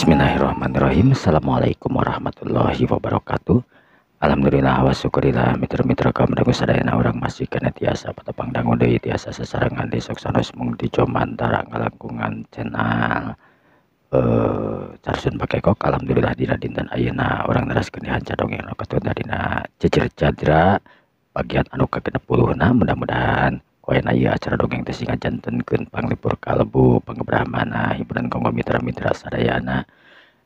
Bismillahirrahmanirrahim. Assalamualaikum warahmatullahi wabarakatuh. Alhamdulillah wa syukurillah mitra-mitra kaum dangu sadayana urang masih kena tiasa patepang dangu deui tiasa sasarengan di sok sanos mung di Jomantara ngalangkungan channel Carsun Pakekok. Alhamdulillah dina dinten ayeuna urang neraskeun hanca dongeng anu katunda dina Jejer Jadra bagian anu ka-60na. Mudah-mudahan koena ieu acara dongeng teh sing ngajantenkeun panglipur kalbu pangebrahmana hiburan kanggo mitra-mitra sadayana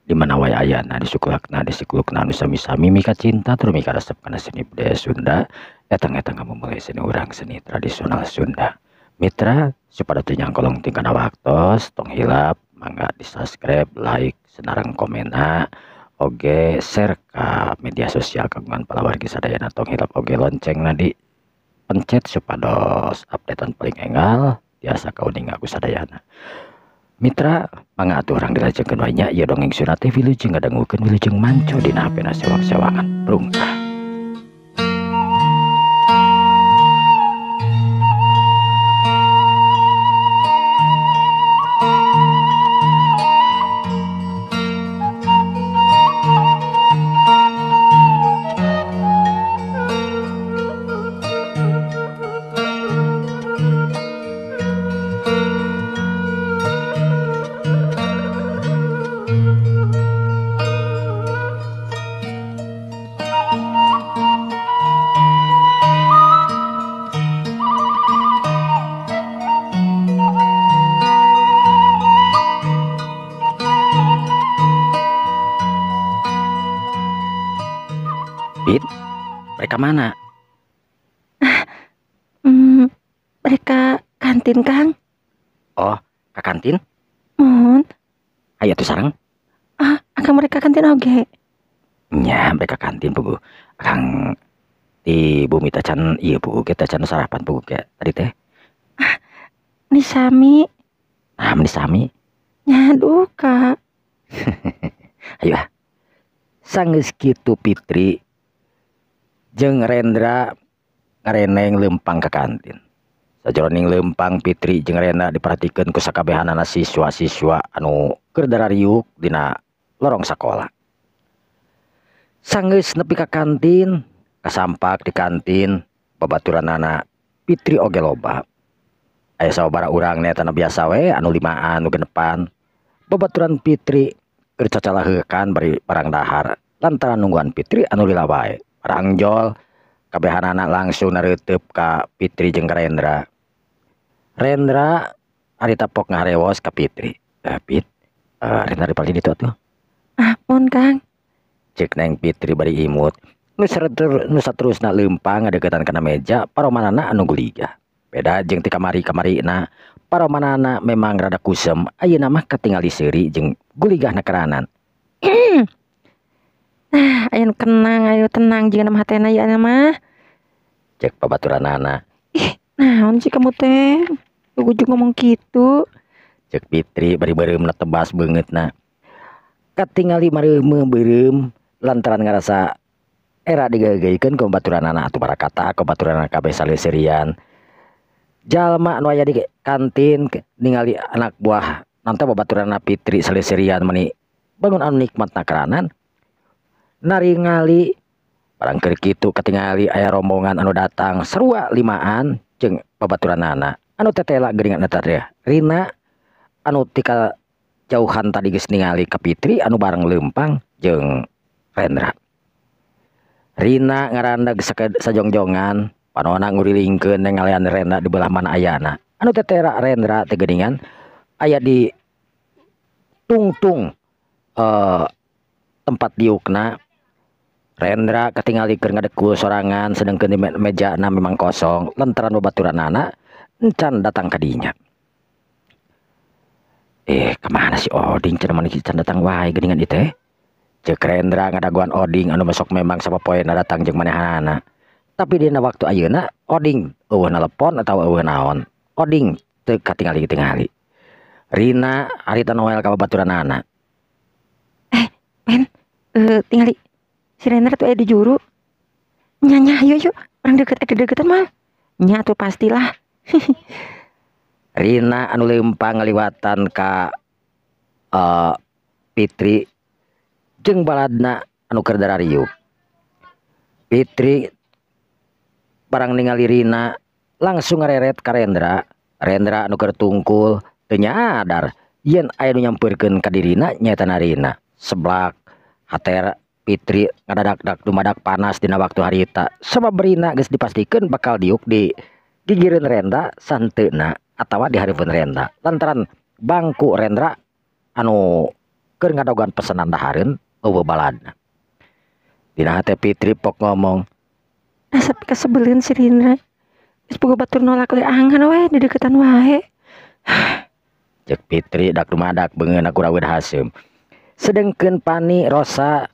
di mana wae ayana disukulakna disikulukna anu sami-sami mika cinta tur mika resep kana seni budaya Sunda etang-etang ngamumule seni urang seni tradisional Sunda. Mitra supados teu nyangkolong tingkana waktos tong hilap mangga di subscribe, like, senarang komena oge share ka media sosial kagungan palawargi sadayana. Tong hilap oge loncengna di pencet supados updatean paling enggal tiasa kauninga ku sadayana. Mitra mangga atuh urang dilajengkeun wae nya ieu dongeng Sunda teh wilujeng ngadangukeun wilujeng manco dina hapena sewang-sewangan rungkah. Pit, mereka mana? Mereka kantin, Kang. Oh, ke kantin? Mohon. Ayo tuh sareng. Ah, akan mereka kantin oge. Nya, mereka kantin pugu. Akang di bumi tacan iya pugu kita tacan sarapan pugu kayak tadi teh. Ah, nisami. Ah, nisami. Nya duka. Ayo ah. Sanggeus kitu Fitri jeung Rendra ngareneng lempang ke kantin. Sajroning lempang Fitri jeung Rendra diperhatikeun ku sakabehanana siswa-siswa anu keur darariuk dina lorong sakola. Sanggeus nepi ka kantin, kasampak di kantin babaturanana Fitri oge loba. Aya sababaraha urang nyaeta biasa we anu limaan nu genepan. Babaturan Fitri keur cacalaheukan bari barang dahar lantaran nungguan Fitri anu lila wae. Rangjol kabehanana langsung nareuteub ka Fitri jeung ka Rendra. Rendra harita pok ngaharewos ka Fitri. Pit, Rendra dipalih ditu atuh. Ah, pun Kang. Cek neng Fitri bari imut. Nu saterusna leumpang ngadeukeutan kana meja paromanana anu guliga. Beda jeung ti kamari-kamarina, paromanana memang rada kusem, ayeuna mah katingali seuri jeung guligahna keranan. Nah, ayo kenang, ayo tenang jeung nama hatena ya mah. Cek babaturanana. Ih, naon sih kamu teh? Ujug ngomong kitu. Cek Fitri bari beureumna tebas beungeutna. Katingali mareumeum beureum lantaran ngarasa era digeugeuikeun ku babaturanana atuh barakata ku babaturanana kabeh saleuserian. Jalma anu aya di kantin ningali anak buah nanti babaturanana Fitri saleuserian meni bangun anu nikmatna keranan. Naringali barang keur kitu katingali aya rombongan anu datang sarua limaan jeung babaturanana anu tetela geuningan eta teh Rina anu tika jauhan tadi geus ningali ka Fitri anu bareng leumpang jeung Rendra. Rina ngarandag sajongjongan panona ngurilingkeun nengalian Rendra di belah mana ayana anu tetela Rendra teh geuningan aya di tungtung tempat diukna. Rendra katingali keur ngadekul sorangan sedengkeun di mejana memang kosong lantaran babaturanana encan datang ka dinya. Kemana si Oding cenah mah can datang wae geuningan ieu teh. Ceuk Rendra ngadaguan Oding anu besok memang sapopoena datang jeung manehanana. Tapi dina waktu ayeuna Oding eueuh nelepon atawa eueuh naon. Oding teu katingali-tingali. Rina harita Noel ka babaturanana. Men, tingali si Rendra tuh di juru. Nya ayo yuk, orang deket deketan mah. Nya tuh pastilah. Rina anu leumpang ngaliwatan ka Fitri jeung baladna anu keur darariuk. Fitri barang ningali Rina langsung ngareret ka Rendra. Rendra anu keur tungkul teu nyadar yen aya nu nyampeurkeun ka dirina nyaeta Rina. Seblak hate Fitri ngadadak-dak dumadak panas dina waktu harita sabab Rina geus dipastikeun bakal diuk di gigireun Rendra santeuna atawa di hareupeun Rendra lantaran bangku Rendra anu keur ngadogan pesenan dahareun eueuh baladna. Dina hate Fitri pok ngomong, asa kasebeleun si Rindra. Geus boga batur nolak we angan we dideketan wae. Cek Fitri dak dumadak beungeunna kuraweud haseum. Sedengkeun Pani, Rosa,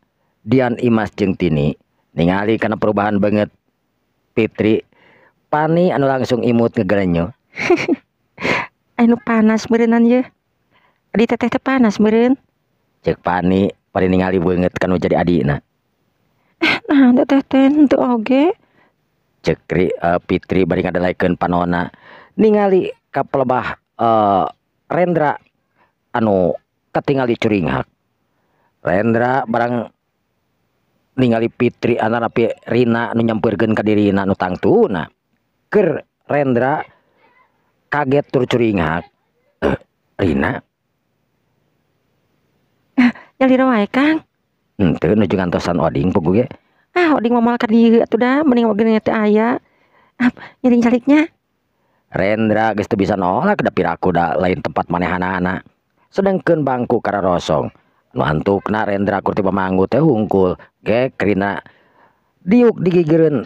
Dian, Imas jeung Tini ningali kana perubahan beungeut Fitri, Pani anu langsung imut ngegelenyo. Anu panas meureunnan ye. Adi teteh teh panas meureun. Cek Pani bari ningali beungeut kanu jadi adina. Nah, teteh teh henteu oge. Cek Fitri bari ngadelaikeun panona ningali ka pelebah Rendra anu katingali curinghak. Rendra barang ningali Fitri antara Rina anu nyampeurkeun ka dirina anu tangtuna. Keur Rendra kaget tur curinghak. Rina Nyalira wae Kang. Henteu nuju ngantosan oding puguh ge. Ah, oding mah moal ka dieu atuh da, mending oge teu aya. Ah, ngiring caliknya. Rendra geus teu bisa nolak da piraku da lain tempat manehanana. Sedengkeun bangku kararosong. Nu antukna Rendra kur ti pamanggu teh hungkul. Gek Rina diuk digigireun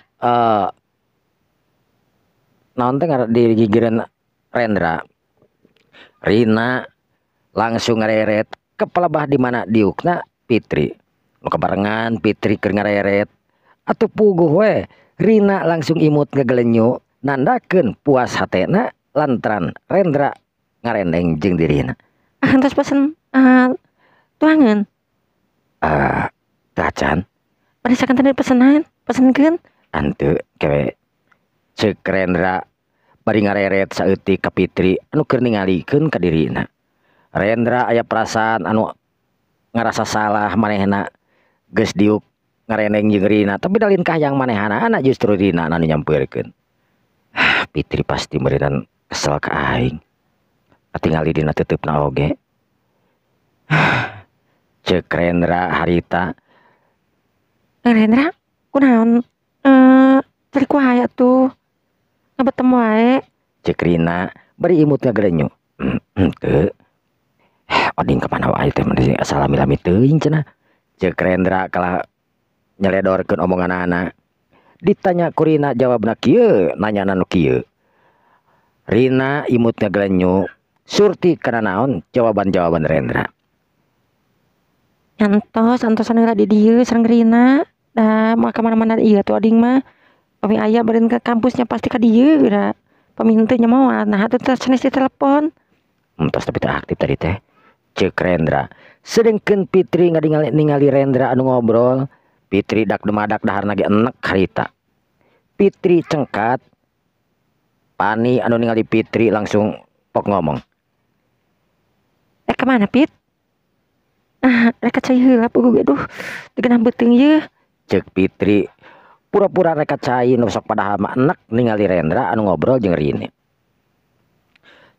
naon teh ngaran digigireun Rendra. Rina langsung ngareret ke pelebah di mana diukna Fitri. Nu kabarengan Fitri keur ngareret atuh puguh we. Rina langsung imut ngegelenyu nandakeun puas hatena lantaran Rendra ngarendeng jeung dirina. Ah, entos pesen tuangan. Tacan. Pada sakantenan pesenan, pesenkeun. Henteu kewe. Ceuk Rendra bari ngareret saeutik ka Fitri anu keur ningalikeun ka dirina. Rendra aya perasaan anu ngarasa salah manehna geus diuk ngarendeng jeung Rina, tapi da lain kahayang manehanana justru Rina anu nyampeurkeun. Fitri pasti meureunan kesel ka aing. Katingali dina teuteup-na oge. Ceuk Rendra harita. Rendra, kunaon calik wae atuh. Ngabetem wae. Ceuk Rina bari imut ngagelenyu. Henteu. Oding ka mana wae teh meni asa lami-lami teuing cenah. Ceuk Rendra kalah nyeledorkeun omonganana. Ditanya ku Rina jawabna kieu, nanyana nu kieu. Rina imut ngagelenyu, surti kana naon jawaban-jawaban Rendra. Nyantos, antosan heula di dieu sareng Rina. Da moal ka mana-mana ieu atuh oding mah. Pami aya beureun ka kampusnya pasti ka dieu geura. Pami henteu nya moal, nah atuh teh sanes ditelepon. Entos tapi teu aktif tadi teh. Ceuk Rendra. Sedengkeun Fitri ningali Rendra anu ngobrol, Fitri dak dumadak daharna ge enek harita. Fitri cengkat. Pani anu ningali Fitri langsung pok ngomong. Rek ka mana Pit? Ah, rek ka cai heula puguh ge duh. Teu geunah beuteung yeuh. Ceuk Fitri pura-pura rek ka cai nu sok padahal mah enek ningali Rendra anu ngobrol jeung Rini.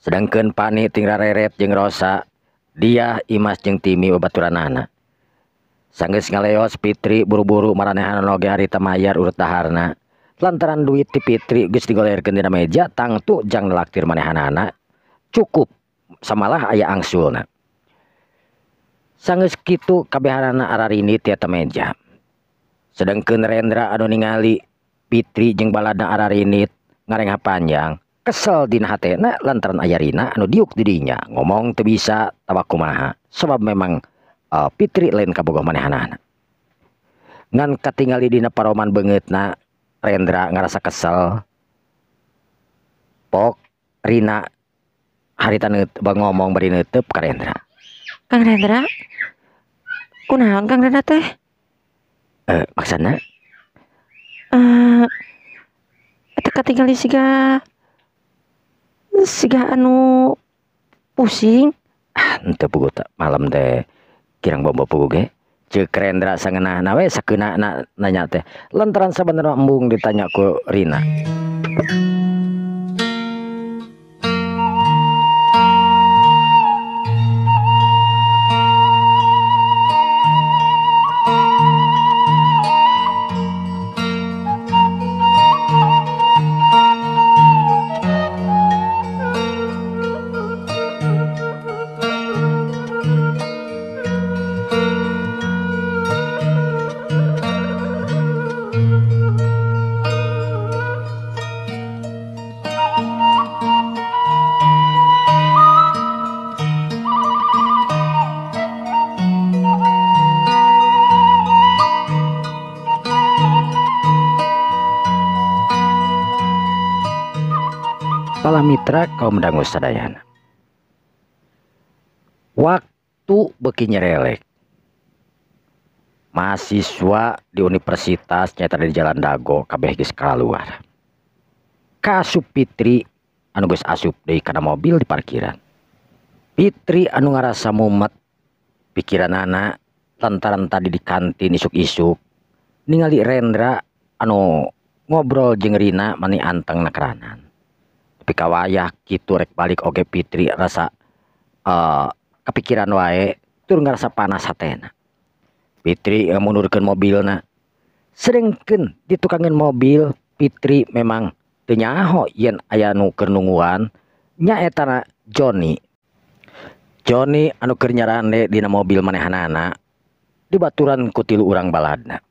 Sedangkeun Pani tinggal reret jeung Rosa, dia Imas jeung Timi babaturanana. Sanggeus ngaleos Fitri buru-buru maranehanana oge harita mayar urut daharna. Lantaran duit ti Fitri geus digolerkeun dina meja tangtu jang nalaktir manehanana cukup samalah aya angsulna. Sanggeus kitu kabehanana ararini ti eta meja. Sedengkeun Rendra anu ningali Fitri jeung baladna ararinit ngarengha panjang, kesel dina hatena lantaran aya Rina anu diuk di dinya ngomong teu bisa tawa kumaha sebab memang Fitri lain kabogoh manehanana. Ngan katingali dina paroman beungeutna Rendra ngarasa kesel. Pok Rina harita ngomong bari neuteub ka Rendra. Kang Rendra, kunaon Kang Rendra teh? Maksana? Eta katingali siga anu pusing. Ah, henteu puguh malam teh Kirang bombo pugu ge. Ceuk Rendra sangeunahna we sakeunana nanya teh. Lantaran sabenerna embung ditanya ku Rina. Pala mitra kaum dangu sadayana. Waktu beuki nyerelek. Mahasiswa di universitas nyaeta di Jalan Dago kabeh geus kaluar. Kaasup Fitri anu geus asup deui kana mobil di parkiran. Fitri anu ngarasa mumet pikiranana lantaran tadi di kantin isuk-isuk ningali Rendra anu ngobrol jeung Rina mani anteng nakeranan. Tapi kawayah kitu rek balik oge Fitri rasa kepikiran wae tur ngarasa panas hatena. Fitri mundurkeun mobilna. Sedengkeun ditukangeun mobil Fitri memang teu nyaho yen aya nu keur nungguan nyaetana Joni. Joni anu keur nyarande dina mobil manehanana dibaturan ku tilu urang baladna.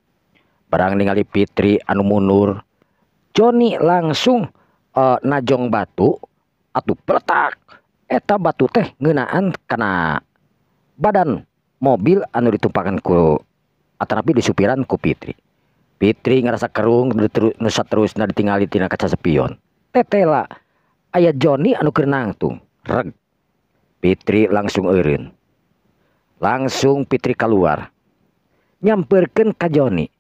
Barang ningali Fitri anu mundur, Joni langsung najong batu atuh peletak eta batu teh ngeunaan kana badan mobil anu ditumpakan ku atanapi disupiran ku Fitri. Fitri ngerasa kerung nu saterusna ditingali tina kaca spion. Tetela aya Joni anu keur nangtung reg. Fitri langsung eureun. Langsung Fitri keluar nyamperkeun ka Joni.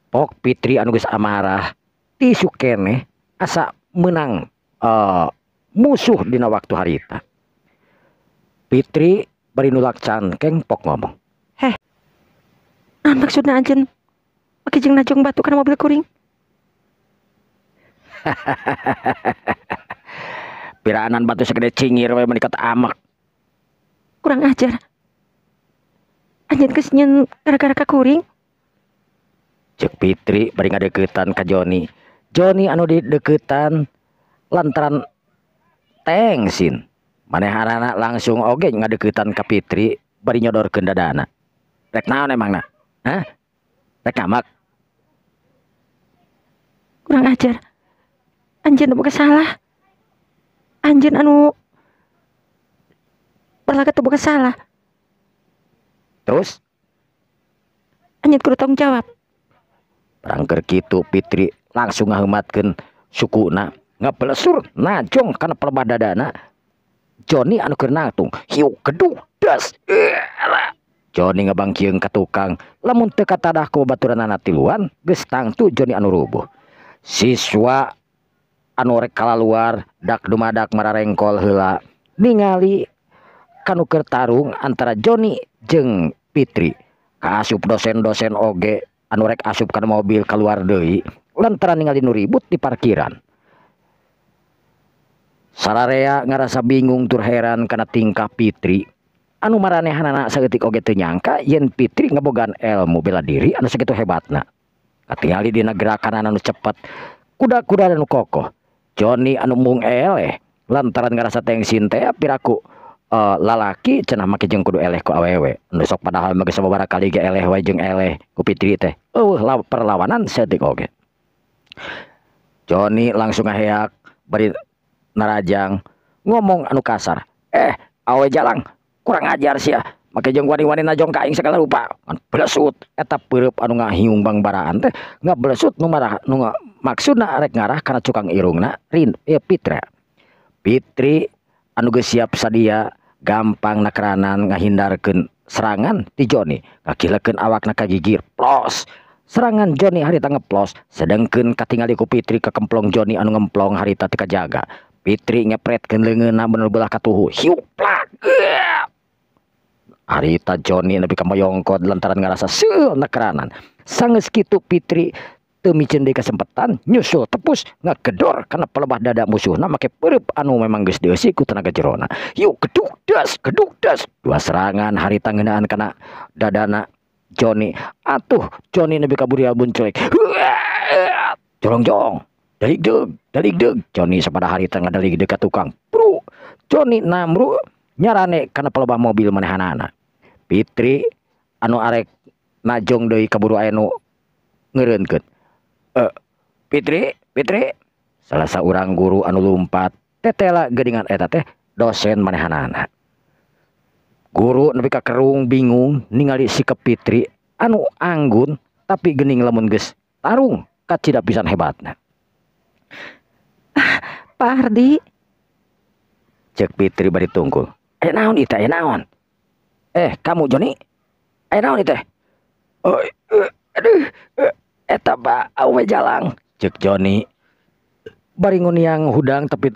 Pok Fitri anu geus amarah tisu keneh asa menang musuh dina waktu harita. Fitri bari nulak cangkeng pok ngomong. Heh, nah maksudna anjeun make jeung najong batu kana mobil kuring? Piraanan batu segede cingir we meni kata amek. Kurang ajar. Anjeun geus nyeun gara-gara ka kuring. Ceuk Fitri bari ngadeukeutan ka Joni. Joni anu dideketan lantaran tengsin. Manehanana langsung oge ngadeukeutan ka Fitri bari nyodorkeun dadana. Rek naon emangna? Hah? Rek ngamak? Kurang ajar. Anjeun boga salah. Anjeun anu berlaga teu boga salah. Terus? Anjeun kudu tanggung jawab. Barang keur kitu Fitri langsung ngaheumatkeun sukuna ngabelesur najong kana pelebah dadana Joni anu keur nangtung hiu gedug das. Joni ngabangkieung ka tukang lamun teu katadah ku babaturanana tiluan geus tangtu Joni anu rubuh. Siswa anu rek kalaluar dak dumadak mararengkol heula ningali kanu keur tarung antara Joni jeung Fitri. Kaasup dosen-dosen oge anu rek asup kana mobil keluar deui lantaran ningali nu ribut di parkiran. Sararea ngarasa bingung tur heran kana tingkah Fitri anu maranehanana saeutik oge teu nyangka yen Fitri ngabogaan ilmu bela diri anu sakitu hebatna. Katingali dina gerakanana anu cepet, kuda-kuda anu kokoh. Joni anu mung eleh lantaran ngarasa tengsin teh piraku lalaki cenah make jeung kudu eleh ku awewe. Nu sok padahal mah geus sababaraha kali ge eleh wae jeung eleh ku Fitri teh. Eueuh perlawanan saeutik oge. Joni langsung ngaheak bari narajang ngomong anu kasar. Awe jalang kurang ajar sia make jeung wani-wani najong ka aing sagala rupa. Ngan blesut eta peureub anu ngahiung bangbaraan teh ngablesut nu marah nu maksudna rek ngarah kana cukang irungna Fitra. Fitri anu geus siap sadia gampang nakeranan ngahindarkeun serangan ti Joni, ngakilekeun awakna ka gigir plos. Serangan Joni harita ngeplos, sedengkeun katingali ku Fitri kekemplong Joni anu ngemplong harita teu kajaga. Fitri ngepretkeun leungeunna bener belah katuhu. Hiu plak. Harita Joni nepi ka moyongkod lantaran ngarasa seueul nekeranan. Sanggeus kitu Fitri teu miceun deui kasempatan nyusul tepus ngagedor kana pelebah dada musuhna make peureup anu memang geus dieusi ku tenaga jerona. Yuk geduk das geduk das, dua serangan harita ngeunaan kana dadana Joni. Atuh Joni nepi ka burial bunculek. Jolongjong daligdeug daligdeug, Joni sapada harita ngadaligdeug ka tukang. Bro, Joni namru nyarane kana pelebah mobil manehanana. Fitri anu arek najong deui kaburu aya nu ngeureunkeun. Fitri, Fitri, salah saurang guru anu lumpat tetela geuningan eta teh dosen manehanana. Guru nepi ka kerung bingung ningali sikap Fitri anu anggun tapi geuning lamun geus tarung kacida pisan hebatna. Pak Ardi, cek Fitri bari tungkul. Aya naon ieu teh, aya naon? Kamu Joni? Aya naon ieu teh? Oh, aduh, eta Pak awe jalang. Cek Joni bari nguniang hudang tapi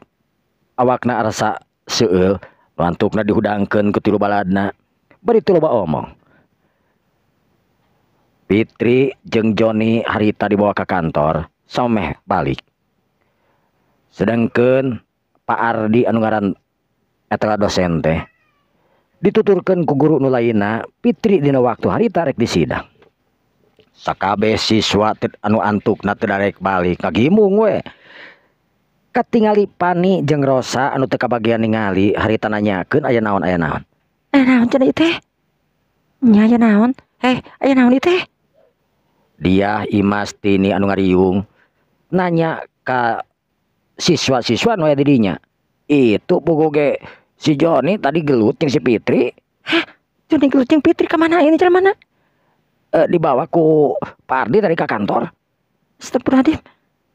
awakna rasa seueul, lantukna dihudangkeun ku tilu baladna. Bari teu loba omong. Fitri jeung Joni harita dibawa ka kantor sameh balik. Sedangkeun Pak Ardi anu ngaran eta dosen teh dituturkeun ku guru nu lainna, Fitri dina waktu harita rek disidang. Sakabeh siswa anu antukna teu darek balik ngagimung we. Katingali Pani jeung Rosa anu teu kabagian ningali harita nanyakeun aya naon aya naon. Aya naon cenah ieu teh? Nya aya naon? Aya naon ieu teh? Diah Imas Tini anu ngariung nanya ka siswa-siswa nu aya di dinya. Itu puguh ge si Joni tadi gelut jeung si Fitri. Hah? Joni gelut jeung Fitri ka mana ini jelema mana? Dibawa ku Pak Ardi tadi ka kantor. Astagfirullahaladzim.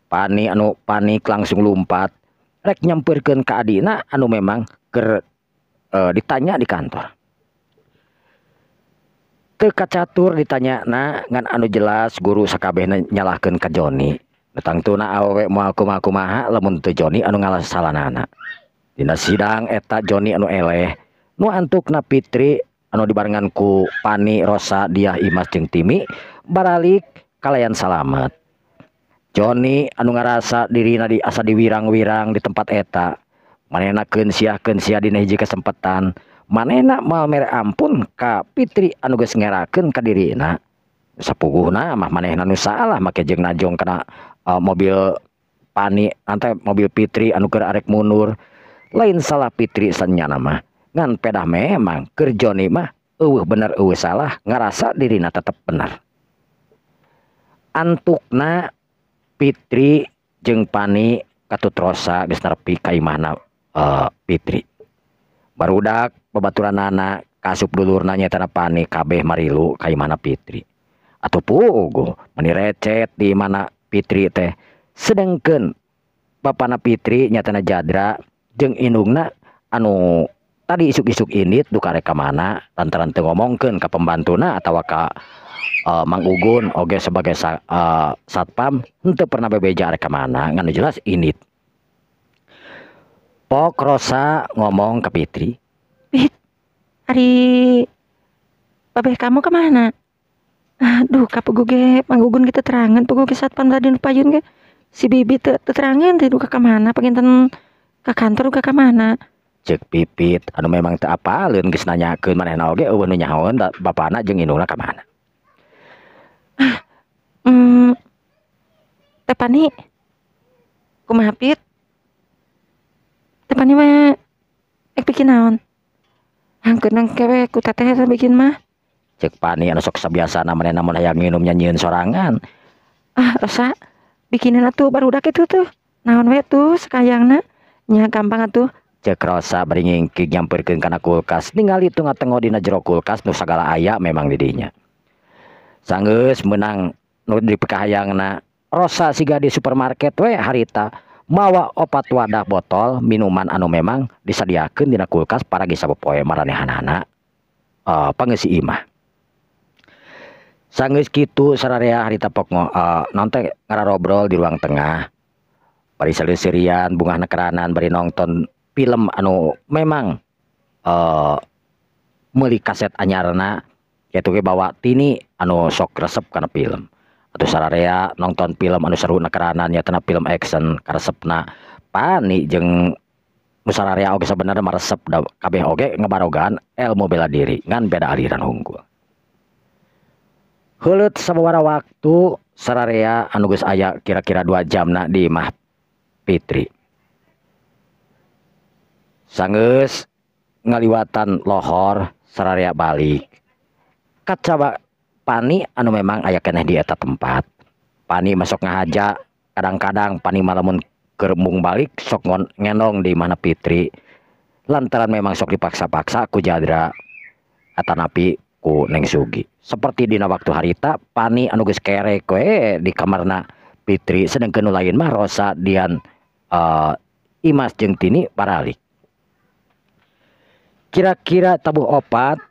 Pani anu panik langsung lumpat rek nyamperkeun ka adina anu memang keur ditanya di kantor. Teu kacatur ditanyana ngan anu jelas guru sakabehna nyalahkeun ka Joni. Tangtuna awewe moal kumaha-kumaha lamun teu Joni anu ngalasalanana. Dina sidang eta Joni anu eleh nu antukna Fitri anu dibarengan ku Pani, Rosa, Diah, Imas jeung Timi baralik kalayan salamet. Joni anu ngarasa dirina di asa diwirang-wirang di tempat eta. Manehna keun sia dina hiji kesempatan. Manehna moal mere ampun ka Fitri anu geus ngerakeun ka dirina. Sapuguhna mah manehna nu salah make jeung najong kana mobil Pani, ante mobil Fitri anu keur arek mundur. Lain salah Fitri sanyana mah. Ngan pedah memang keur Joni mah eueuh bener eueuh salah, ngarasa dirina tetep bener. Antukna Fitri jeung Pani katut Rosa geus nepi ka imahna Fitri. Barudak babaturanana kasup dulurna nyaetana Pani kabeh marilu ka imahna Fitri. Atuh puguh meni recet di imahna Fitri teh. Sedengkeun bapana Fitri nyaetana Jadra jeung indungna anu tadi isuk-isuk indit duka rek ka mana lantaran teu ngomongkeun ka pembantuna atawa ka Mang Ugun oge sebagai satpam henteu pernah bebeja rek ka mana ngan jelas indit. Pok Rosa ngomong ke Fitri, "Pit, ari babeh kamu kemana?" Aduh, kapuguh ge Mang Ugun ge teterangan puguh ge satpam tadi nu payun ge. Si Bibi teu teterangan teh duka ka mana panginten ka kantor duka ka mana. Cek Pipit anu memang teu apaleun geus nanyakeun manehna oge eueuh nu nyahoeun bapana jeung indungna ka mana. Teh Pani kumaha Pit? Teh Pani mah ek bikin naon? Hangkeun engke we ku teteh eta bikin mah. Cek Pani anu sok sabiasana manehna mun hayang nginum nyieun sorangan. Ah, Rosa, bikinin atuh barudak itu tuh. Naon we tuh sakayangna? Nya gampang atuh. Cek Rosa bari ngingkig nyamperkeun kana kulkas ningali tunga-tengo dina jero kulkas nu sagala aya memang di dinya. Sanggeus meunang nu dipikahayangna Rosa siga di supermarket we harita mawa opat wadah botol minuman anu memang disadiakeun dina kulkas paragi sapopoe maranehanana pangeusi imah. Sanggeus kitu sararea harita pok naon teh ngararobrol di ruang tengah. Bari saleuserian bungahna keranan bari nongton film anu memang Meuli kaset anyarna kitu ge bawa Tini anu sok resep kana film. Atuh sararea nonton film anu saruna keranan nya film action karesepna Pani jeung nu sararea oge sabenerna mah resep da kabeh oge ngebarogaan ilmu bela diri ngan beda aliran hungkul. Heuleut sababaraha waktu sararea anu geus aya kira-kira 2 jamna di imah Fitri. Sanggeus ngaliwatan lohor sararea balik. Kacaba Pani anu memang aya keneh di eta tempat. Pani masuk ngahaja, kadang-kadang Pani malamun keur embung balik sok ngenong di imahna Fitri. Lantaran memang sok dipaksa-paksa ku Jadra atanapi ku Neng Sugi. Seperti dina waktu harita Pani anu geus kerek we di kamarna Fitri, sedengkeun nu lain mah Rosa, Dian, Imas jeung Tini baralik. Kira-kira tabuh 4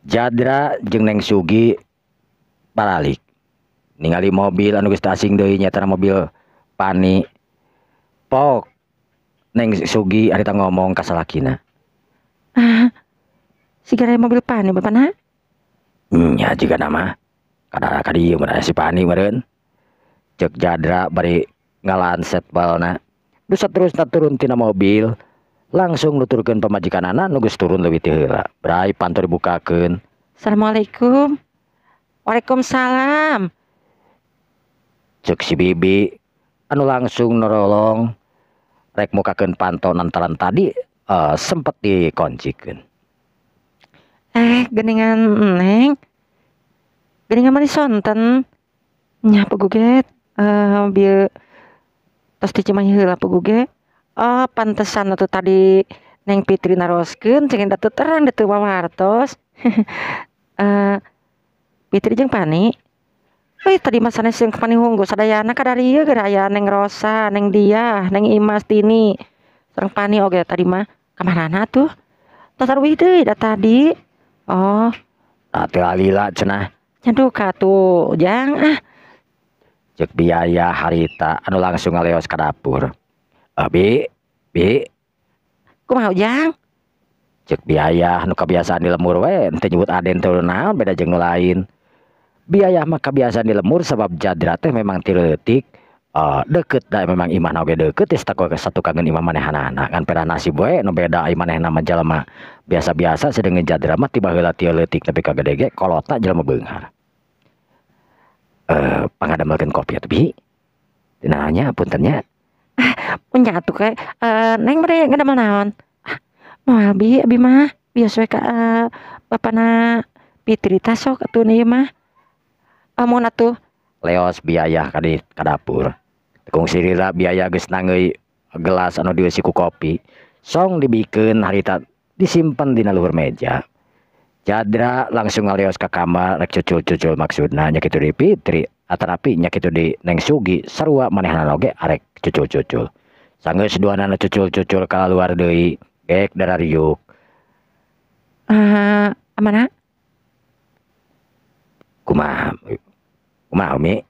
Jadra jeung Neng Sugi baralik. Ningali mobil anu geus teu asing deui nyaeta mobil Pani. Pok Neng Sugi harita ngomong ka salakina. Ah, sigara mobil Pani bapak na? Nya jiga nama. Kadara ka dieu mun aya si Pani meureun. Ceuk Jadra bari ngalaan setbalna. Nu saterusna turun tina mobil langsung nuturkeun pamajikanana nu geus turun leuwih ti heula. Bray panto dibukakeun. Assalamualaikum. Waalaikumsalam. Ceuk si Bibi anu langsung norolong rek mukakeun panto lantaran tadi sempet dikoncikeun. Geningan Neng. Geningan mah sonten. Nya puguh ge bieu tos di Cimahi heula puguh ge. Oh, pantesan atuh tadi Neng Fitri naroskeun cenah da teu terang da teu wawartos. Fitri jeung Pani. Euy tadi mah sanes jeung Pani hungkul sadayana kadarieu geura aya Neng Rosa, Neng Diah, Neng Imas, Tini. Sareng Pani oge tadi mah. Kamarana tuh? Tos taruih deui da tadi. Oh, ah teu alila cenah. Nya duka tuh Jang ah. Ceuk biaya harita anu langsung ngaleos ka dapur. Bi, Bi. Kumaha Ujang? Ceuk biaya nu kabiasaan di lemur we teu nyebut aden teu naon beda jeung nu lain. Biaya mah kabiasaan di lemur sabab Jadra teh memang ti leutik deukeut da memang imahna oge deukeut teh satukangeun imah manehanana ngan pera nasib we nu beda ai manehna mah jalma biasa-biasa sedengkeun Jadra mah ti baheula ti leutik nepi ka gede ge kolotna jelema beunghar. Pangadamelkeun kopi atuh Bi. Nya punten nya. Ah, nya atuh ke Neng bade ngadamel naon? Ah, moal Bi abi mah bios we ka bapana Fitri tah sok atuh ieu mah. Amun atuh leos biaya ka di ka dapur. Kungsi lila biaya geus nangeui gelas anu dieusi ku kopi. Song dibikeun harita disimpen dina luhur meja. Jadra langsung ngaleos ka kamar rek cucul-cucul maksudna nya kitu di Fitri atanapi nya kitu di Neng Sugi sarua manehna oge arek cucul-cucul. Sanggeus duanana cucul-cucul kaluar deui gek darariuk. Amana? Kumaha? Kumaha Umi?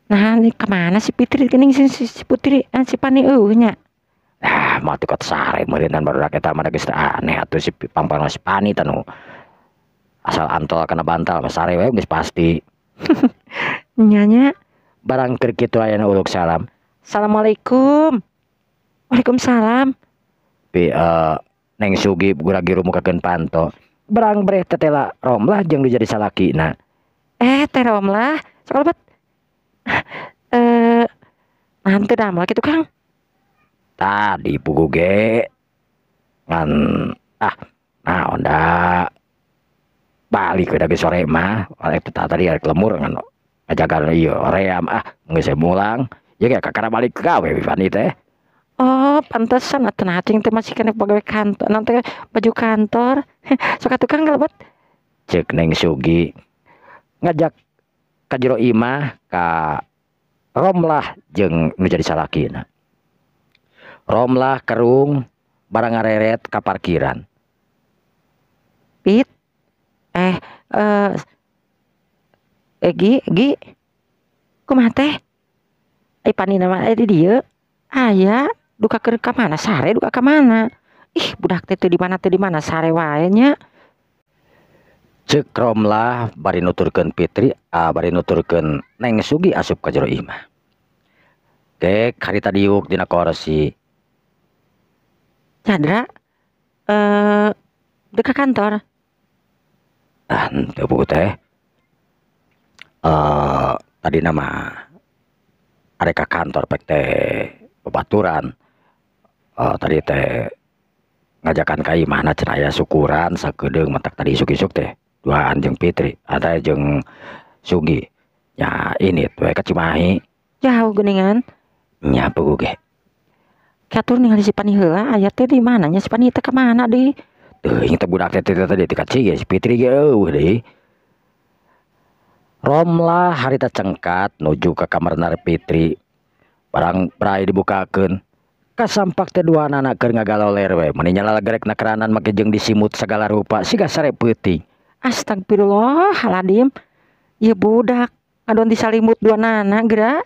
Nah, ini kemana si Fitri geuning si Putri si Pani eueuh nya? Ah, moal teu sare meureunnan barudak eta mah geus aneh atuh si pangpang si Pani tah nu asal antol kana bantal mah sare we geus pasti. Nya nya. Barang keur kitu aya nu uluk salam. Assalamualaikum. Waalaikumsalam. Pi Neng Sugi gura-giru mukakeun panto. Barang breh tetela Romlah jeung nu jadi salakina. Teh Romlah, sok lebet. Nahan teu damel kitu Kang? Tadi puguh ge ngan ah naon da balik we da geus sore mah arek teh tadi arek lemur ngan ngajaga ieu hoream ah geus mulang ieu ge kakara balik gawe Pani teh. Oh, pantesan atuh nah cing teh masih keneh pagawe kantor, naon teh baju kantor. Sok atuh Kang lebet. Ceuk Neng Sugi ngajak ka jero imah ka Romlah jeung nu jadi salakina. Romlah kerung barang ngareret ka parkiran. Pit. Gi, Gi. Kumaha teh? Ai Pani mah aya di dieu. Aya, duka keur ka mana? Sare duka ka mana? Ih, budak teh teu di mana sare wae nya. Cek Romlah bari nuturkeun Fitri, bari nuturkeun Neng Sugi asup ka jero imah. Gek harita diuk dina korsi. Chandra, dek ka kantor? Ah, henteu bu teh. Tadina mah arek ka kantor pek teh babaturan. Tadi teh ngajakan ka imahna cenah aya syukuran sakedeung, matak tadi isuk-isuk teh duaan jeung Fitri ada jeung Sugi nya, ini we ka Cimahi. Jauh geuningan. Nya, puguh ge. Katur ningali si Pani heula, aya teh di mana nya si Pani teh, ka mana deui? Teuing teh, budak teh tadi ti ka ge si Fitri ge euweuh deui. Romlah harita cengkat nuju ka kamarna Fitri. Barang brai dibukakeun, kasampak teh duanana keur ngagaloler we, meni nyalalegrek na keranan make jeung disimut sagala rupa siga sare peuting. Astagfirullahaladzim. Ieu budak ngadon disalimut duanana geura.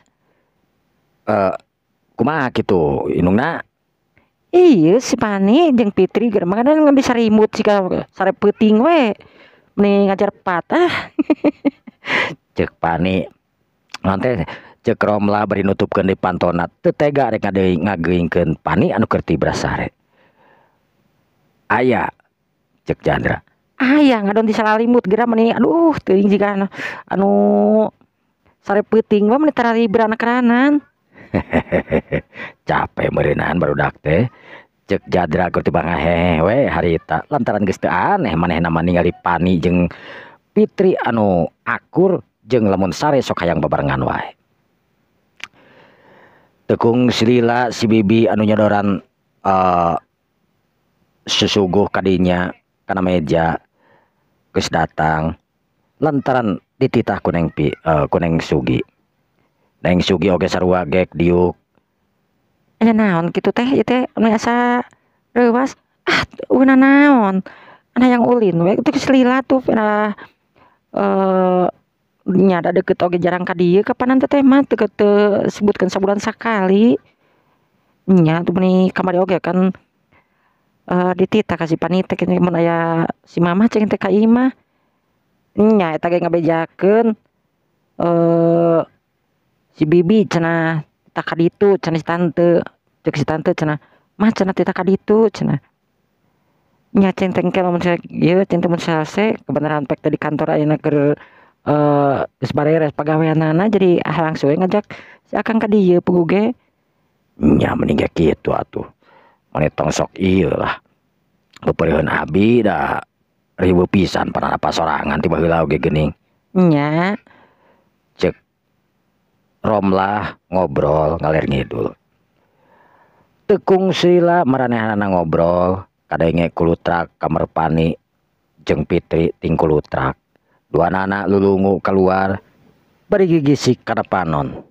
Kumaha kitu indungna? Iya, si Pani jeung Fitri geura mah ngadon disalimut siga sare peuting we. Meni ngajar patah. Cek Pani nanti, cek Romlah bari nutupkeun di pantona, teu tega rek ngageuingkeun Pani anu keur tibra sare. Aya, cek Jandra. Aya ngadon disalimut geura, meni aduh teuing jiga anu sare peuting we, meni tararibra na keranan. Capek meureunan barudak teh, cek Jadra keur tibang ngahehe we harita, lantaran geus teu aneh manehna mah ningali Pani jeung Fitri anu akur jeung lamun sare sok hayang babarengan wae. Tekung silila si Bibi anu nyodoran susuguh kadinya kana meja geus datang lantaran dititah ku Neng Pi, ku Neng Sugi. Neng Sugi oge sarua gek diuk. Aya naon kitu teh, ieu teh anu asa reuwas? Ah, euweuh naon. Anu hayang ulin we teu geus lila tuh nah, nya da deukeut oge jarang ka dieu, kapanan teteh mah teu teu sebutkeun sabulan sakali. Nya tuh meni kamari oge kan dititah ka si Pani teh mun aya si mamah cing teh ka imah. Nya eta ge ngabejakeun si Bibi cenah tah ka ditu cenah si tante, cek si tante cenah, "Mah," cenah, "titah ka ditu," cenah. Nya cing teh engke lamun ieu cing teh mun salese kebenaran pek teh di kantor ayeuna keur geus bareres pagaweanana, jadi ah langsung we ngajak si Akang ka dieu puguh ge. Nya mending ge kitu atuh. Mani tong sok ieu lah. Peupeureuheun abi da riweuh pisan panarapa sorangan ti baheula oge geuning. Nya. Cek Romlah ngobrol ngaler ngidul. Tekung sila maranehanana ngobrol, kadenge kulutrak kamar Pani jeung Fitri ting kulutrak. Duanana lulungu keluar bari gigisik kana panon.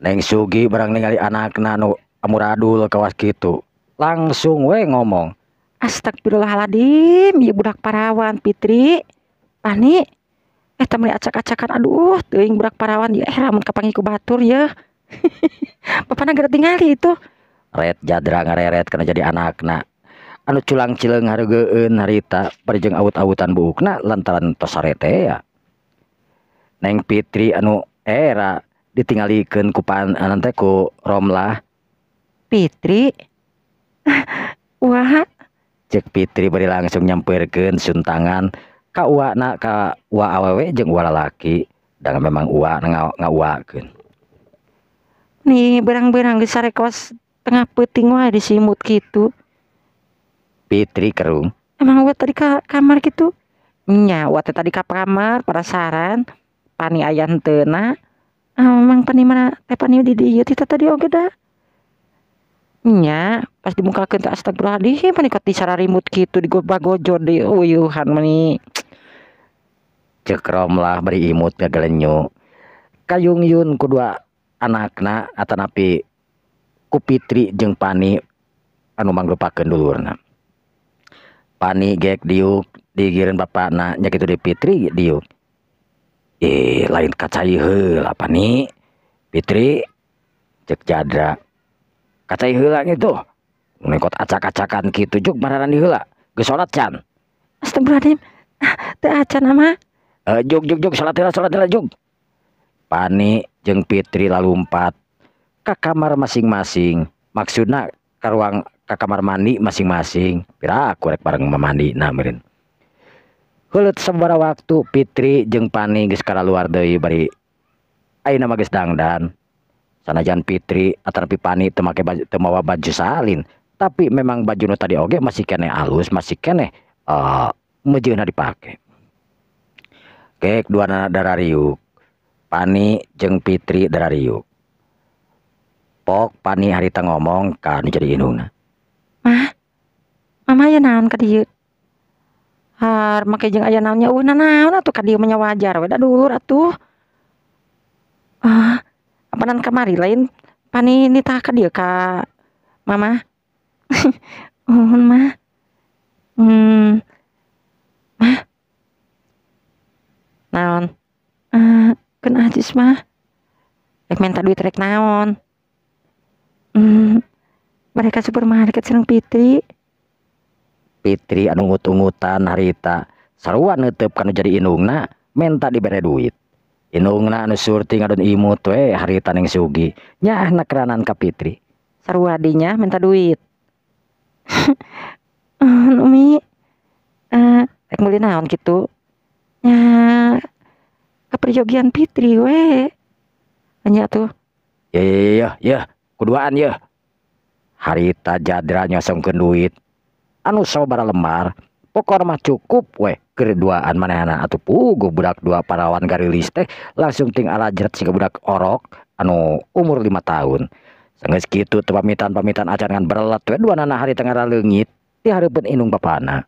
Neng Sugi barang ningali anakna nu amuradul kawas kitu, langsung we ngomong. Astagfirullahaladzim, ieu budak parawan Fitri. Pani, eta meni acak-acakan, aduh teuing budak parawan ieu, lamun kapanggih ku batur yeuh. Bapana geura tingali itu. Ret Jadra ngareret kana jadi anakna anu culang cileung hareugeun harita bari jeung awut-awutan buukna lantaran tos sare teh ya. Neng Fitri anu era ditinggalikeun ku pan teh ku Romlah. Fitri. Wah, cek Fitri bari langsung nyamperkeun suntangan ka uwana, ka uwa awewe jeung uwa lalaki, dan memang uwa ngauwakeun. Nih berang-berang geus sare kawas tengah peuting wae disimut kitu. Fitri kerung. Emang uwa tadi ka kamar kitu? Nya, uwa teh tadi ka kamar penasaran Pani aya henteuna. Ah, memang Pani mana teh, Pani di dieu ti tadi oge da. Nya, pas dimukakeun teh astagfirullahaladzim, meni kot disararimut kitu digobagojo di uyuhan meni. Cek Romlah bari imut ngagelenyu. Kayungyun ku dua anakna atanapi ku Fitri jeung Pani anu mangrupakeun dulurna. Pani gek diuk digigireun bapana, nya kitu di Fitri diuk. "Eh, lain ka cai heula Pani, Fitri," cek Jadra. "Ka cai heula kitu?" Nengkot acak-acakan kitu juk mararandi heula. Geus salat can. Astagfirullahaladzim. Teu acan ama. Juk juk juk salat heula juk. Pani jeung Fitri lalumpat ka kamar masing-masing. Maksudna ka ruang ka kamar mandi masing-masing. Piraku rek bareng mamandina meureun. Heuleut sababaraha waktu Fitri jeung Pani geus kalaluar deui bari ayeuna mah geus dangdan. Sanajan Fitri atanapi Pani teu make baju, teu mawa baju salin, tapi memang baju nu tadi oge masih keneh alus, masih keneh meujeunna dipake. Kek duanana darariuk. Pani jeung Fitri darariuk. Pok Pani harita ngomong ka nu jadi indungna. Mah, mama aya naon ka dieu? Har make jeung aya naon nya eueuh nanaon atuh ka dieu mah nya wajar we da dulur atuh. Ah, apanan kamari lain Pani nitah ka dieu ka mama. Nuhun mah. Mah. Naon? Keun ajis mah. Rek minta duit rek naon? Mereka supermarket sareng Fitri. Fitri anu ngut-ungutan harita sarua neuteup kanu jadi indungna menta dibere duit. Indungna anu surti ngadon imut we harita Neng Sugi nyaahna keranan ka Fitri. Sarua dinya minta duit. Umi, rek meuli naon kitu? Nya kaperjogian Fitri we. Nya tuh. Ya ya ya ya, kuduaan ya. Harita Jadra nyosongkeun duit anu sababaraha lembar, pokona mah cukup we keur duaan manehna atuh puguh budak dua parawan garilis teh langsung ting alajret siga budak orok anu umur 5 tahun. Sanggeus kitu teu pamitan-pamitan acan ngan berelet we duanana harita ngaraleungit di hareupeun indung bapana.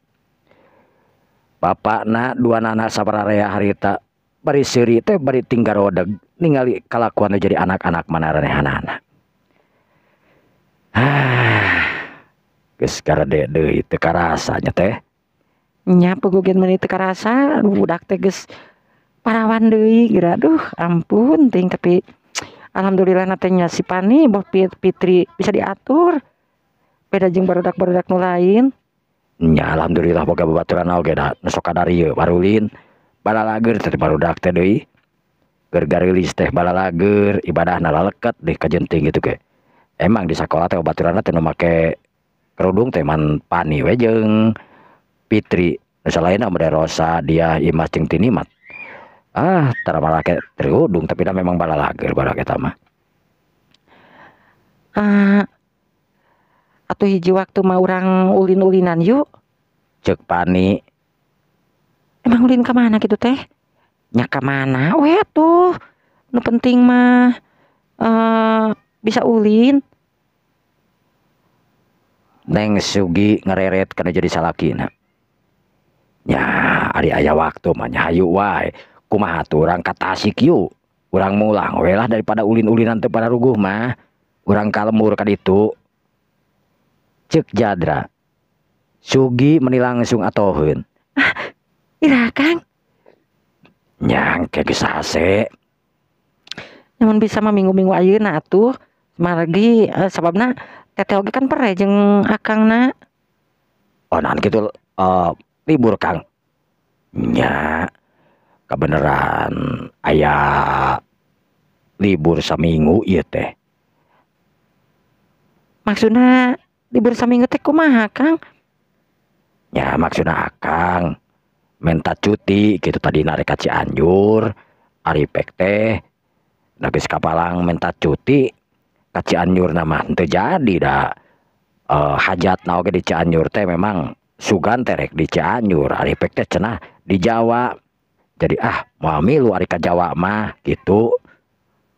Bapana duanana sabararea harita bari seuri teh bari tinggarodeg ningali kalakuan nu jadi anak-anak manarenehanana. Geus garede deui teu karasa nya teh. Nya puguh ge meuni teu karasa budak teh geus parawan deui geura aduh ampun ting tapi alhamdulillah na teh nya si Pani boh Fitri bisa diatur. Beda jeung barudak-barudak nu lain. Nya alhamdulillah boga babaturan oge da nu sok kadarieu barulin. Balalager teh barudak teh deui. Keur gareulis teh balalager ibadahna laleket deh kajenting kitu ge. Emang di sakola teh babaturanna teh nu make kerudung teh man Pani we jeung Fitri. Nu salainna mah Rosa, dia Imas jeung Tinimat. Ah, tara marake kerudung tapi da memang balalager barudak eta mah. Atuh hiji waktu mah urang ulin-ulinan yuk. Ceuk Pani. Emang ulin ka mana kitu teh? Nya ka mana we atuh. Nu penting mah bisa ulin. Neng Sugi ngereret kana jadi salakina. Nya ari aya waktu mah nya hayu wae. Kumaha atuh urang ka Tasik yuk. Urang mulang we lah daripada ulin-ulinan teu pararuguh mah. Urang ka lembur ka ditu. Ceuk Jadra. Sugi meni langsung atoheun. Ah, iraha Kang? Nya engke geus hase. Nyamun bisa mah minggu-minggu ayeuna atuh. Margi sababna teteh oge kan pere jeung akangna. Oh naon kitu libur Kang. Nya kabeneran aya libur saminggu ieu teh. Maksudna libur saminggu teh kumaha Kang? Ya maksudna akang minta cuti gitu tadi narek ka Cianjur, ari pek teh da geus kapalang minta cuti ka Cianjur na mah teu jadi da. Hajatna oge di Cianjur teh memang sugan teh rek di Cianjur, ari pek teh cenah di Jawa. Jadi ah moal milu ari ka Jawa mah gitu.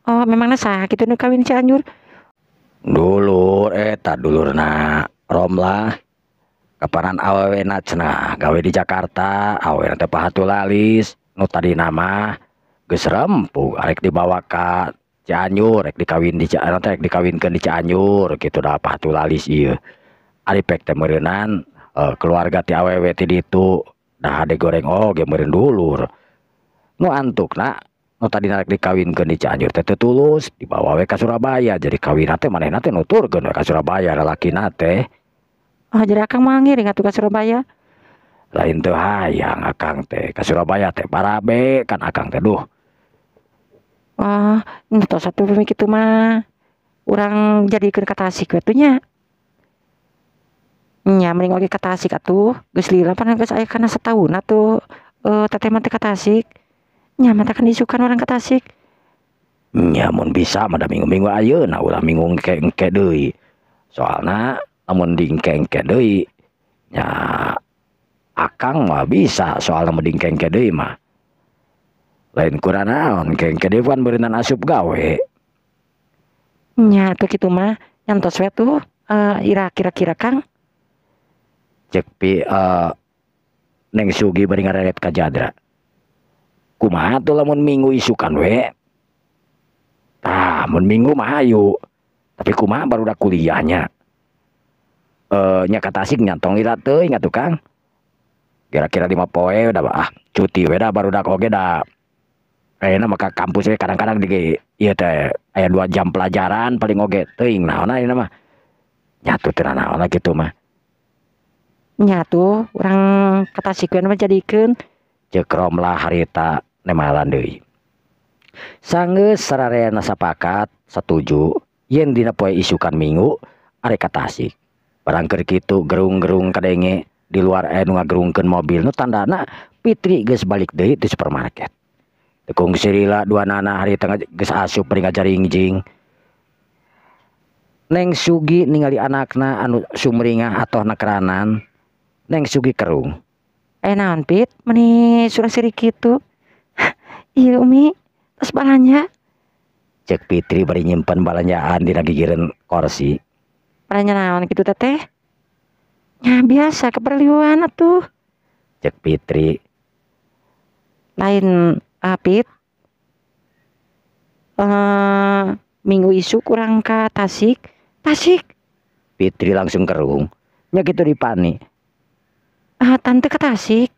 Oh memangna saha kitu nu kawin Cianjur? Dulur eta dulurna Romlah. Kapanan awewena cenah gawe di Jakarta, awewena teh pahatulalis, nu tadina mah geus rempug arek dibawa ka Cianjur, rek dikawin di Cianjur, rek dikawinkeun di Cianjur kitu da pahatulalis ieu. Ari pek teh meureunan keluarga ti awewe ti ditu, da hade goreng oge meureun dulur. Nu antukna nu tadina rek dikawinkeun di Cianjur teh teu tulus, dibawa we ka Surabaya. Jadi kawinna teh manehna teh nuturkeun we ka Surabaya lalakina teh. Oh jadi akang mau ngiring atuh ka Surabaya. Lain teu hayang akang teh ka Surabaya teh barabe kan akang teh duh. Oh, tos atuh pami kitu mah urang jadikeun ka Tasik we tuh nya. Nya mending oge ka Tasik atuh, geus lila pan geus aya kana sataun atuh teteh mah teh ka Tasik. Nya matakan isukan urang ka Tasik. Nya mun bisa mah da minggu-minggu ayeuna ulah minggu engke-engke deui. Soalna lamun diengke-engke deui nya akang mah bisa soalna mun diengke-engke deui mah. Lain kurang naon engke-engke deui kan beureunan asup gawe. Nya atuh kitu mah nyantos we tuh ira kira-kira Kang. Cek pi Neng Sugi bari ngareret ka Jadra. Kumaha tuh lamun minggu isukan we? Tah mun minggu mah hayu. Tapi kumaha barudak kuliahnya. Nya ka Tasik nya tong lila teuing atuh Kang. Kira-kira 5 poe udah ah cuti we da barudak oge da. Ayeuna mah ka kampus we kadang-kadang di ieu teh aya 2 jam pelajaran paling oge teuing naon ayeuna mah. Nya atuh teu nanaon kitu mah. Nya tuh urang ka Tasik we mah jadikeun. Ceuk Romlah harita nemalan deui. Sanggeus sarareana sapakat satuju yen dina poe isukan minggu arek ka Tasik. Barang keur kitu gerung-gerung kadenge di luar aya nu ngagerungkeun mobil nu tandana Fitri geus balik deui ti supermarket. Teu kungsi lila duanana harita geus asup bari ngajaringjing. Neng Sugi ningali anakna anu sumringah atohna keranan. Neng Sugi kerung. Naon Pit meni surah-siri kitu. Ieu Umi tos balanja. Cek Fitri bari nyimpen balanjaan dina gigireun korsi. Balanja naon kitu teteh? Nya biasa keperluan atuh. Cek Fitri. Lain Pit. Minggu isuk urang ka Tasik. Tasik. Fitri langsung kerung. Nya kitu dipani. Tante ka Tasik.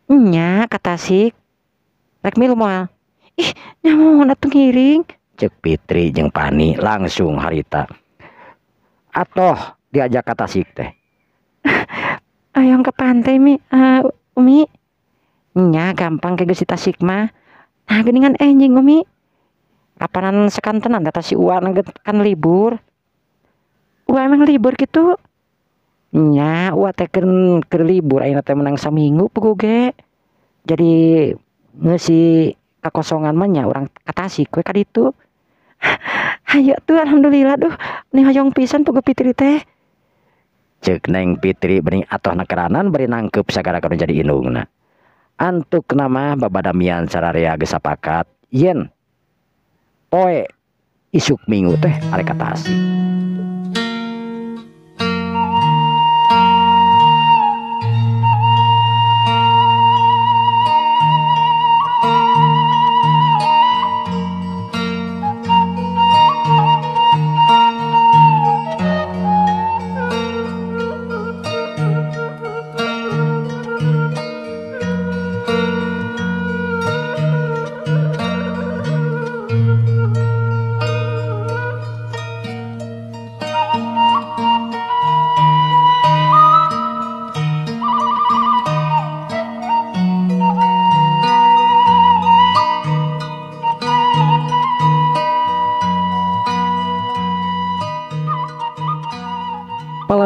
Nya ka Tasik. Rek milu moal. Ih, nyamun atuh ngiring. Cek Fitri jeung Pani langsung harita. Atoh diajak ka Tasik teh. Ayong ke pantai Mi, Umi. Nya gampang ke geus di Tasik mah. Nah geuningan enjing Umi. Kapanan sakantenan teh si Uwa kan libur. Uwa emang libur kitu? Nya Uwa teh keur libur ayeuna teh menang saminggu puguh ge. Jadi ngeusi kakosongan mah nya urang ka Tasik we ka ditu. Hayu tuh alhamdulillah duh ni hoyong pisan puguh Fitri teh. Ceuk Neng Fitri bari atohna keranan bari nangkeup sagala kanu jadi indungna. Antukna mah babadamian sararea geus sapakat yen poe isuk minggu teh arek ka Tasik.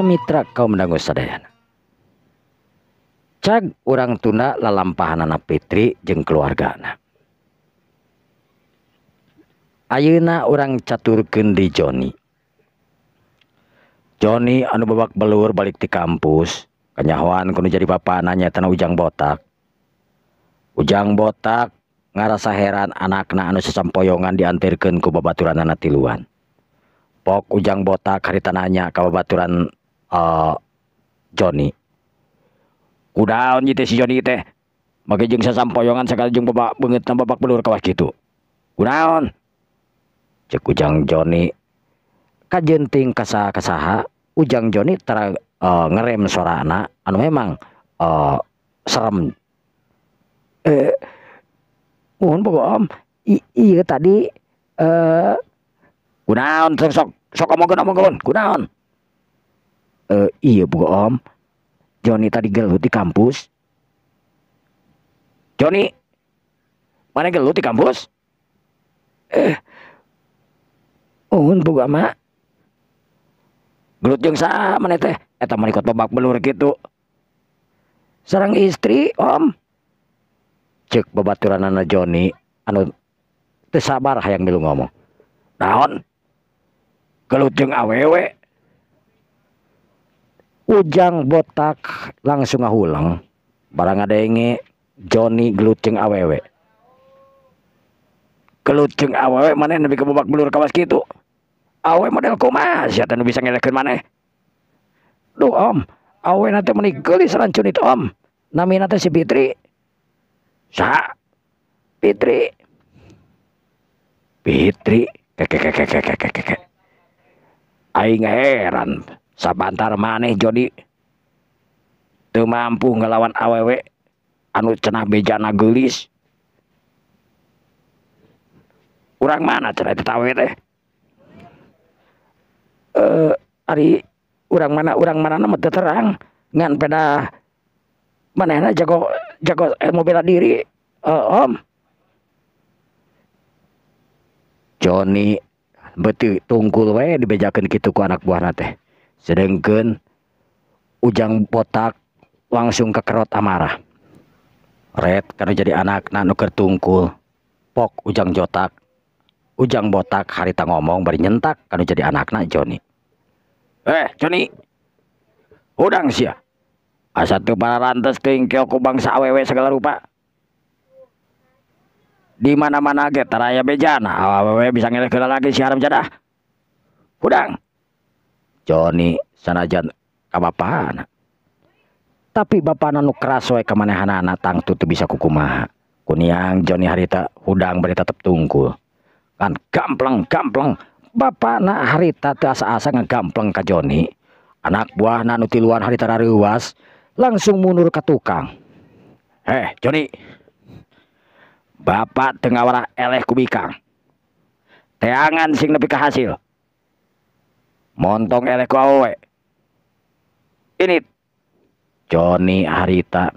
Mitra kaum dangu sadayana. Cag urang tunda lalampahanana Fitri jeung keluargana. Ayeuna urang caturkeun di Joni. Joni anu babak belur balik ti kampus, kanyahoan kudu jadi bapana nyaetana Ujang Botak. Ujang Botak ngarasa heran anakna anu sasampoyongan diantirkeun ku babaturanana tiluan. Pok Ujang Botak harita nanya ka babaturan Joni. Kudaon ieu teh si Joni teh? Make jeung sasampoyongan sagala jeung babak beungeutna babak belur kawas kitu. Kunaon? Ceuk Ujang Joni. Kajenting kasaha Ujang Joni tara ngerem sorana anu memang serem. Mohon bogo om. Ieu tadi kunaon sok omongkeun kunaon? Iya bu om, Joni tadi gelut di kampus. Joni, mana gelut di kampus? Uhun bu ama. Gelut jeung saha maneh teh? Eta mah ikut babak belur kitu. Sareng istri om. Ceuk babaturanana Joni anu teu sabar hayang milu ngomong. Naon? Gelut jeung awewe. Ujang botak langsung ngahulang barang ngadenge Joni gelut jeung awewe. Gelut jeung awewe maneh nepi ka babak belur kawas kitu. Awewe model kumaha sia teh nu bisa ngelehkeun maneh? Duh om, awewe teh meuni geulis rancun itu om. Namina teh si Fitri. Saha? Fitri. Fitri kekekekekekekeke. Aing heran sabantar maneh Joni teu mampu ngelawan awewe anu cenah bejana geulis. Urang mana cenah eta awewe teh? Ari urang mana mah teu terang ngan peda manehna jago jago ilmu bela diri om. Joni beuti tungkul we dibejakeun kitu ku anak buahna teh. Sedengkeun Ujang botak langsung kekerot amarah. Red kanu jadi anakna nu keur tungkul. Pok Ujang jotak. Ujang botak harita ngomong bari nyentak kanu jadi anakna Joni. Joni. Hudang sia. Asa teu pararantes teuing keok ku bangsa awewe segala rupa. Di mana-mana ge taraya bejana awewe bisa ngelehkeun lalaki si haram jadah. Hudang. Joni sanajan ka bapana. Tapi bapana nu keras we ka manehanana tangtu teu bisa kukumaha. Kuniang Joni harita hudang bari tetep tungkul. Kan gampleng-gampleng bapana harita teu asa-asa ngagampleng ka Joni. Anak buahna nu tiluan harita rareuwas langsung mundur ka tukang. Joni. Bapak teu ngawarah eleh ku bikang. Teangan sing nepi ka hasil. Montong eleh ku awewe. Ini Joni harita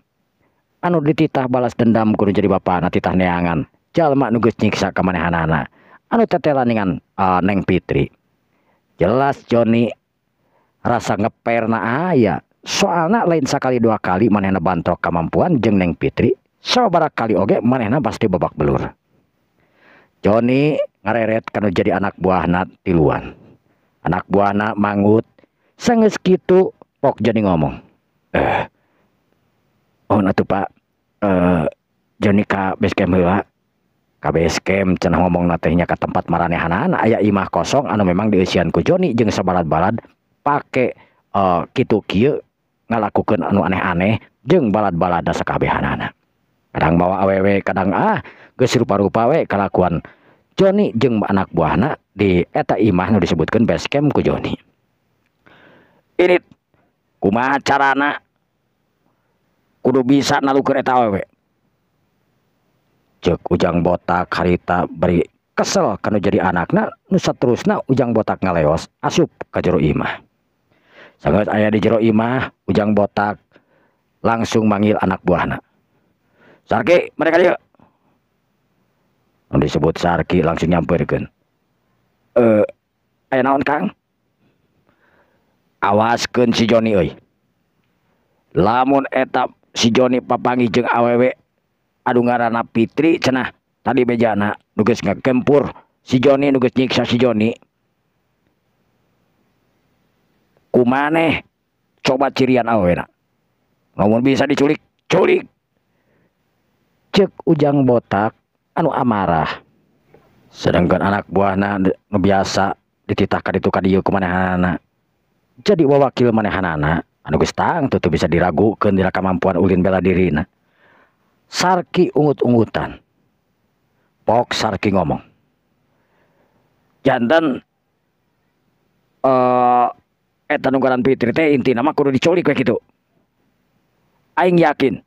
anu dititah balas dendam kudu jadi bapana titah neangan jalma nu geus nyiksa ka manehanana anu tetela ningan Neng Fitri. Jelas Joni rasa ngeperna aya soalna lain sakali dua kali manehna bantrok kamampuan jeung Neng Fitri, sababaraha kali oge manehna pasti babak belur. Joni ngareret kanu jadi anak buahna tiluan. Anak buahna mangut sanggeus kitu pok Joni ngomong. Oh atuh Pak, Joni ka base camp heula. Ka base camp cenah ngomongna teh nya ka tempat maranehanana aya imah kosong anu memang dieusian ku Joni jeung sabalad-balad pake kitu kieu ngalakukeun anu aneh-aneh jeung balad-balada sakabehanana. Kadang bawa awewe, kadang geus rupa-rupa we kalakuan Joni jeung anak buahna di eta imah nu disebutkeun base camp ku Joni. Ini kumaha carana kudu bisa nalukeun eta awewe. Ceuk Ujang botak harita bari kesel kanu jadi anakna nu saterusna Ujang botak ngaleos asup ka jero imah. Sanggeus aya di jero imah, Ujang botak langsung manggil anak buahna. Sarki, mereka dieu. Nu disebut Sarki langsung nyamperkeun. Aya naon Kang? Awaskeun si Joni euy. Lamun eta si Joni papanggih jeung awewe anu ngaranna Fitri cenah tadi bejana nu geus ngagempur si Joni nu geus nyiksa si Joni. Kumaneh coba cirian awewena. Lamun bisa diculik, culik. Ceuk Ujang botak anu amarah. Sedangkan anak buahna nu biasa dititah ka ditu ka dieu ku manehanana. Jadi wawakil manehanana anu geus tangtu teu bisa diragukeun dina kamampuan ulin bela dirina. Sarki ungut-ungutan. Pok Sarki ngomong. Janten eta nu ngaran Fitri teh intina mah kudu diculik we kitu. Aing yakin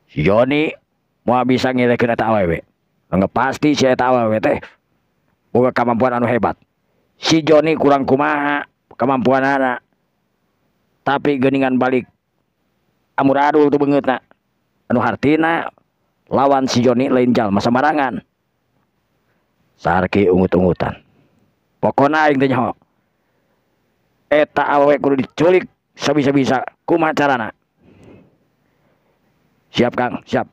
si Joni moal bisa ngilekeun eta awewe. Nggak pasti si eta awewe teh boga kemampuan anu hebat. Si Joni kurang kumaha kemampuanana. Tapi geuningan balik amuradul tuh beungeutna. Anu hartina lawan si Joni lain jalma sambarangan. Sarki ungut-ungutan. Pokona aing teh nyaho. Eta awewe kudu diculik sabisa-bisa kumaha carana. Siap Kang, siap.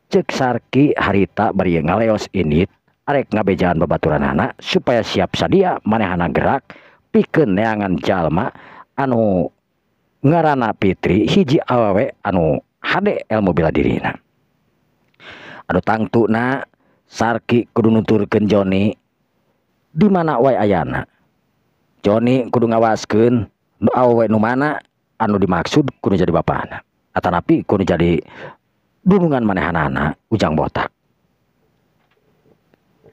Cek Sarki harita bari ngaleos init arek ngabejaan babaturanana supaya siap sadia manehana gerak pikeun neangan jalma anu ngaranna Fitri hiji awewe anu hade ilmu bela dirina. Anu tangtuna Sarki kudu nuturkeun Joni di mana wae ayana. Joni kudu ngawaskeun nu awewe nu mana anu dimaksud kudu jadi bapana atanapi kudu jadi dunungan manehanana Ujang Botak.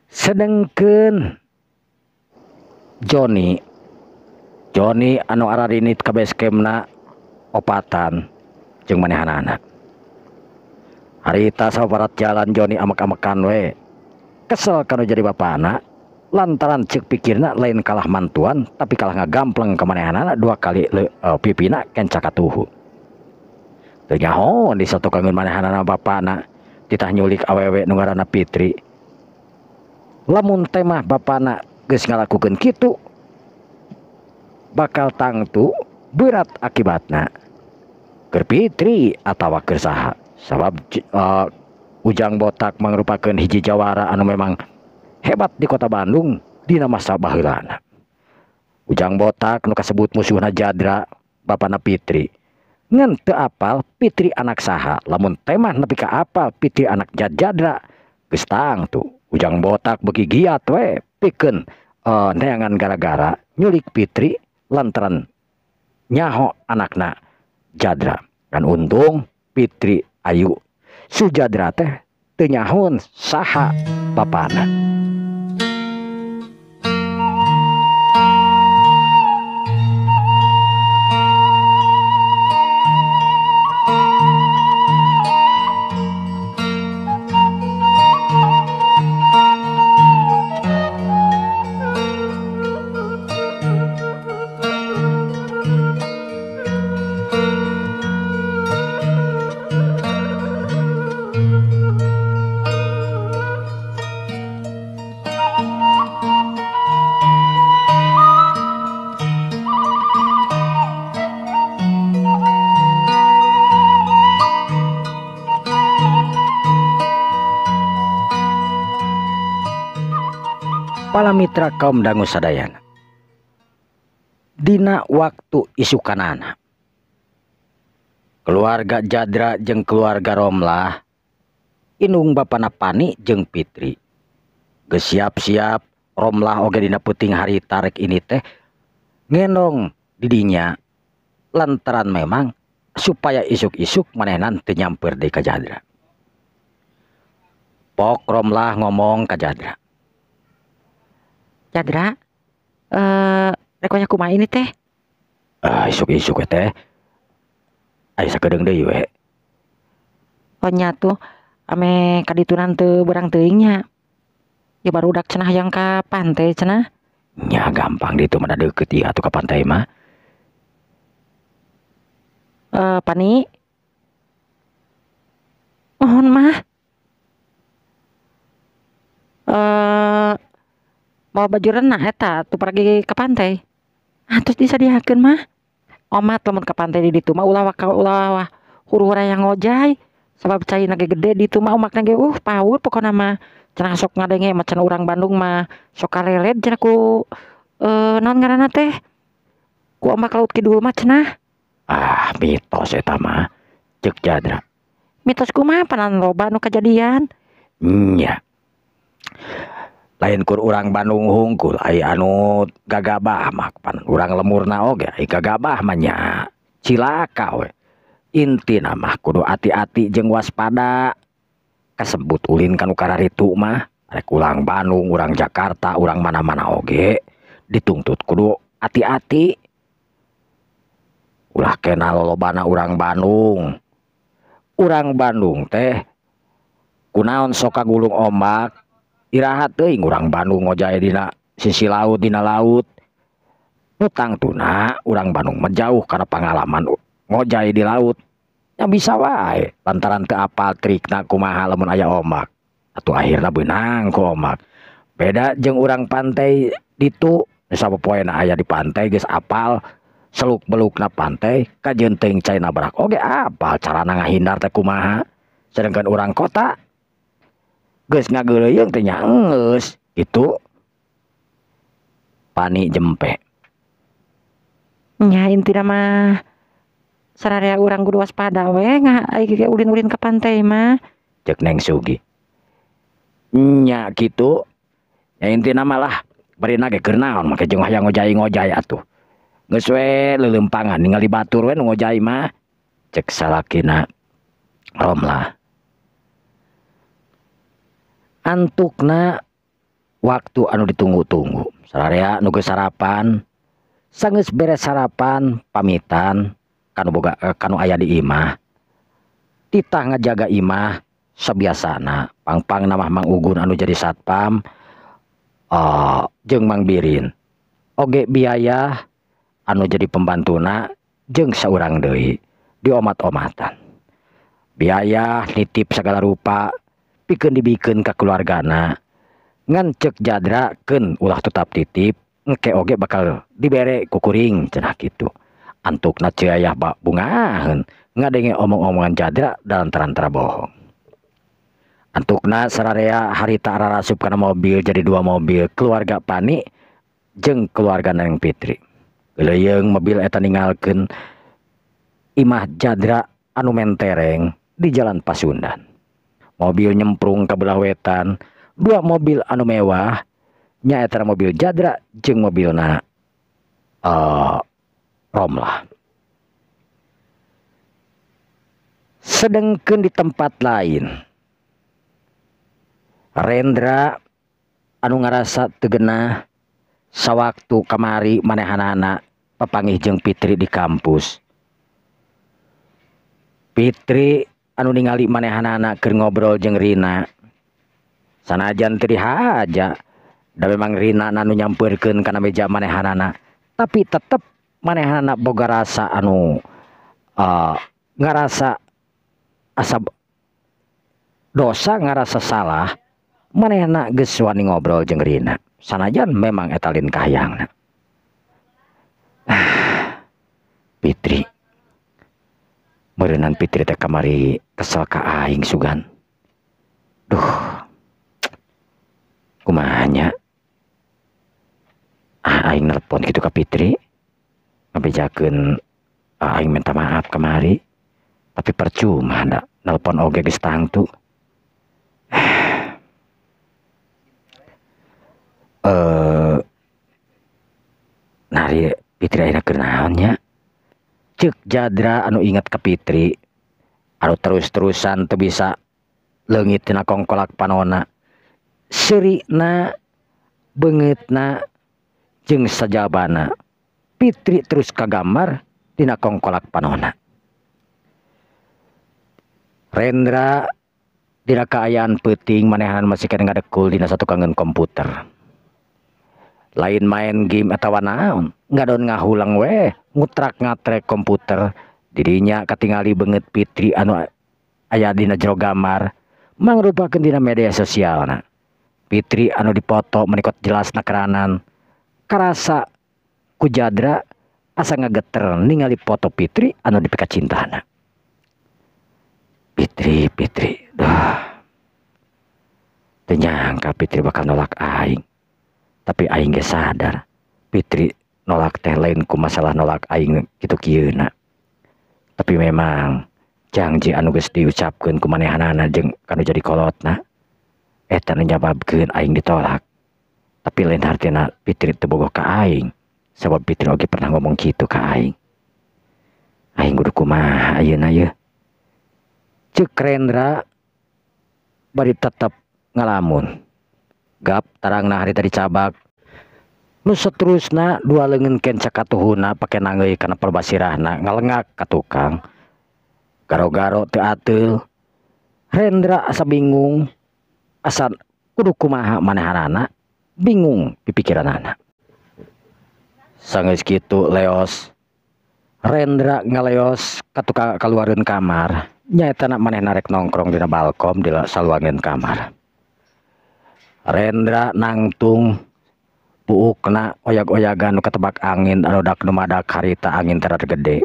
Sedengkeun Joni anu ararinit ka base campna opatan jeung manehanana. Harita sabarat jalan Joni amek-amekan we. Kesel kanu jadi bapana lantaran ceuk pikirna lain kalah mantuan tapi kalah ngagampleng ka manehanana dua kali pipina kenca katuhu. Teu nyaho di satukangeun manehanana bapana titah nyulik awewe nu ngaranna Fitri. Lamun teh mah bapana geus ngalakukeun kitu bakal tangtu berat akibatna keur Fitri atawa keur saha. Sabab Ujang Botak mangrupakeun hiji jawara anu memang hebat di kota Bandung dina masa baheulana. Ujang Botak nu kasebut musuhna Jadra bapana Fitri. Ngan teu apal Fitri anak saha, lamun teh mah nepi ka apal Fitri anak Jadra geus tangtu. Ujang Botak beuki giat we pikeun neangan gara-gara nyulik Fitri lantaran nyaho anakna Jadra. Kan untung Fitri Ayu Sujadra teh teu nyahoun saha bapana. Para mitra kaum dangu sadayana, dina waktu isukanana keluarga Jadra jeung keluarga Romlah indung bapana Pani jeung Fitri geus siap-siap. Romlah oge dina peuting hari tarek ini teh ngendong didinya lantaran memang supaya isuk-isuk manehna teu nyamper deui ka Jadra. Pok Romlah ngomong ka Jadra. Jadra, rek wayah kumaha ini teh? Isuk-isuk teh aya sakedeung deui we. Oh nya tuh ame kaditunan teu berang teuing nya. Ya barudak cenah hayang ka pantai cenah. Nya gampang ditu mah deukeut ieu atuh ka pantai mah. Pani. Mohon mah. Mau baju renang eta tuh pergi ke pantai. Terus disadiakeun mah. Omat lamun ke pantai di ditu mah ulah ulah huru-hura yang ngojay sabab caina ge gede di ditu mah omakna ge paur pokona mah. Cenah sok ngadenge mah cenah urang Bandung mah sok kalelet cenah ku naon ngaranna teh? Ku ombak laut kidul mah cenah. Ah, mitos eta mah ceuk Jadra. Mitos kumaha panan loba nu kajadian? Nya. Lain kur urang Bandung hungkul ai anu gagabah mah pan urang lemurna oge ai gagabah mah nya cilaka we. Intina mah kudu ati-ati jeung waspada. Kasebut ulin kanu kararitu mah rek urang Bandung, urang Jakarta, urang mana-mana oge dituntut kudu ati-ati. Ulah kena lolobana urang Bandung. Urang Bandung teh kunaon sok kagulung ombak iraha teuing urang Bandung ngojay dina sisi laut dina laut. Nu tangtuna urang Bandung mah jauh kana pangalaman ngojay di laut. Nya bisa wae lantaran teu apal trikna kumaha lamun aya ombak. Atuh akhirna beunang ku ombak. Beda jeung urang pantai ditu, sapopoena aya di pantai geus apal seluk belukna pantai, kajeun teuing cai nabrak oge apal carana ngahindar teh kumaha. Sedangkan urang kota geus ngageuleuyeng teh nya enggeus kitu. Pani jempe. Nya intina mah sararea urang kudu waspada we ai ge ulin-ulin ka pantai mah. Ceuk Neng Sugi. Nya kitu. Nya intina mah lah barina ge keur naon make jeung hayang ngojay-ngojay atuh. Geus we leuleumpangan ningali batur we nu ngojay mah. Ceuk salakina Romlah. Antukna waktu anu ditunggu-tunggu. Sararea nu geus sarapan, sanggeus beres sarapan pamitan kanu boga kanu aya di imah. Titah ngajaga imah sabiasana, pangpangna mah Mang Ugun anu jadi satpam jeung Mang Birin. Oge biaya anu jadi pembantuna jeung saurang deui diomat-omatan. Biaya nitip sagala rupa pikeun dibikeun ka keluargana. Ngan ceuk Jadra keun ulah tetap titip, engke oge bakal dibere ku kuring cenah kitu. Antukna ceayah bungaheun ngadenge omong-omongan Jadra dalam tarantara bohong. Antukna sararea harita ararasup kana mobil jadi dua mobil keluarga Pani jeung keluarga Neng Fitri. Geuleuyeung mobil eta ninggalkeun imah Jadra anu mentereng di Jalan Pasundan. Mobil nyemprung ka belah wetan, dua mobil anu mewah nyaeta mobil Jadra jeung mobilna Romlah. Sedengkeun di tempat lain, Rendra anu ngarasa teu genah sawaktu kamari manehanana papanggih jeung Fitri di kampus. Fitri anu ningali manehanana keur ngobrol jeung Rina. Sanajan teu dihaja, da memang Rina anu nyampeurkeun kana meja manehanana, tapi tetep manehanana boga rasa anu ngarasa asa dosa, ngarasa salah. Manehna geus wani ngobrol jeung Rina sanajan memang eta lain kahayangna. Fitri meureunan Fitri teh kamari kesel ka aing sugan. Duh, kumaha nya? Ah, aing nelpon kitu ka Fitri ngabejakeun aing minta maaf kamari, tapi percuma da nelpon oge geus tangtu. Nari Fitri ayeuna keur naon nya? Ceuk Jadra anu inget ka Fitri anu terus-terusan teu bisa leungit tina kongkolak panona. Seurina, beungeutna jeung sajabana Fitri terus kagambar tina kongkolak panona. Rendra dina kaayaan peuting manehanan masih keneh ngadekul dina satukangeun komputer. Lain main game atawa naon, ngadon ngahulang we, ngutrak-ngatrek komputer. Dirinya katingali beungeut Fitri anu aya dina jero gambar mangrupakeun dina media sosialna. Fitri anu dipoto menikot jelas nakeranan, karasa ku Jadra asa ngageter ningali foto Fitri anu dipikacintana. Fitri, Fitri, duh. Teu nyangka Fitri bakal nolak aing. Tapi aing ge sadar Fitri nolak teh lain ku masalah nolak aing kitu kieuna. Tapi memang janji anu geus diucapkeun ku manehanana jeung kanu jadi kolotna eta nu nyababkeun aing ditolak. Tapi lain hartina Fitri teu bogoh ka aing, sabab Fitri oge pernah ngomong kitu ka aing. Aing kudu kumaha ayeuna yeuh? Ceuk Rendra bari tetep ngalamun. Gap tarangna harita dicabak. Nu seterusna dua leungeun kenca katuhuna pake nanggeuy kana perbasirahna ngalengak ka tukang. Garo-garo teu ateul. Rendra asa bingung, asa kudu kumaha manehanana, bingung pipikiranana. Sanggeus kitu leos Rendra ngaleos ka tukang kaluareun kamar nyaeta manehna rek nongkrong dina balkom di saluangeun kamar. Rendra nangtung buukna oyag-oyagan nu katebak angin anu dak numadak harita angin teh gede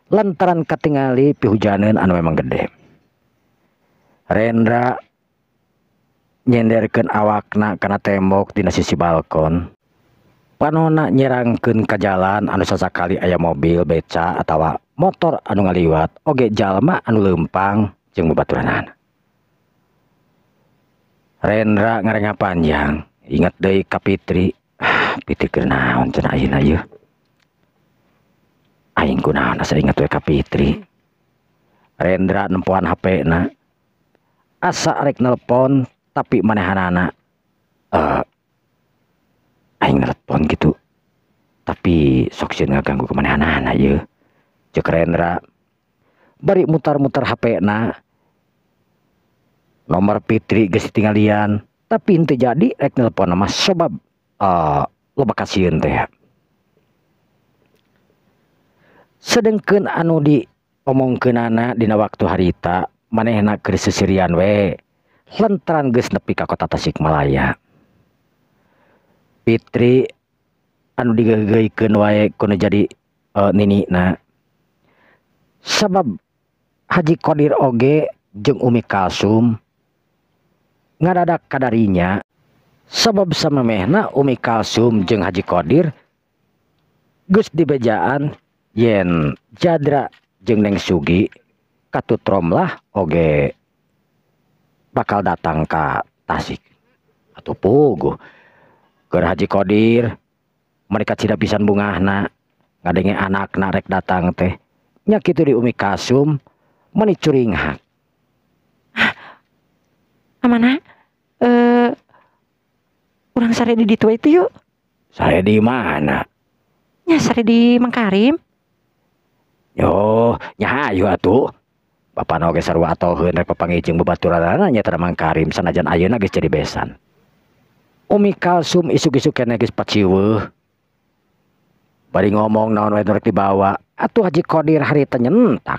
lantaran katingali pihujaneun anu memang gede. Rendra nyenderkeun awakna kana tembok dina sisi balkon. Panona nyerangkeun ka jalan anu sasakali aya mobil beca atawa motor anu ngaliwat oge jalma anu leumpang jeung babaturanana. Rendra ngarenga panjang inget deui ka Fitri. Fitri keur naon cenah ayeuna ieu? Aing kunaon asa inget we ka Fitri. Rendra nempoan HP-na. Asa rek nelpon tapi manehanana aing nelpon gitu tapi sok sieun ngaganggu ke manehanana ieu. Ceuk Rendra bari mutar-mutar HP-na. Nomor Fitri geus ditinggalian tapi henteu jadi rek nelpon mah sabab loba kasieun teh. Sedengkeun anu diomongkeunana dina waktu harita manehna keur seserian we lantaran geus nepi ka kota Tasikmalaya. Fitri anu digeugeuikeun wae kudu jadi ninina. Sabab Haji Kodir oge jeung Umi Kalsum ngadadak kadarinya sabab samemehna Umi Kalsum jeung Haji Kodir geus dibejaan yen Jadra jeung Neng Sugi katut Romlah oge bakal datang ka Tasik. Atuh puguh keur Haji Kodir mereka cida pisan bungahna ngadenge anakna rek datang teh nya kitu di Umi Kalsum meuni curinghak. Amana urang sare di ditu itu yuk. Sare di mana? Nya sare di Mang Karim. Yo, nya hayu atuh. Bapana oge sarua atoheun rek papanggih jeung babaturanana nya Mang Karim sanajan ayeuna geus jadi besan. Umi Kalsum isuk-isuk keneh geus paciweuh. Bari ngomong naon wae nu rek dibawa, atuh Haji Kodir harita nyentak.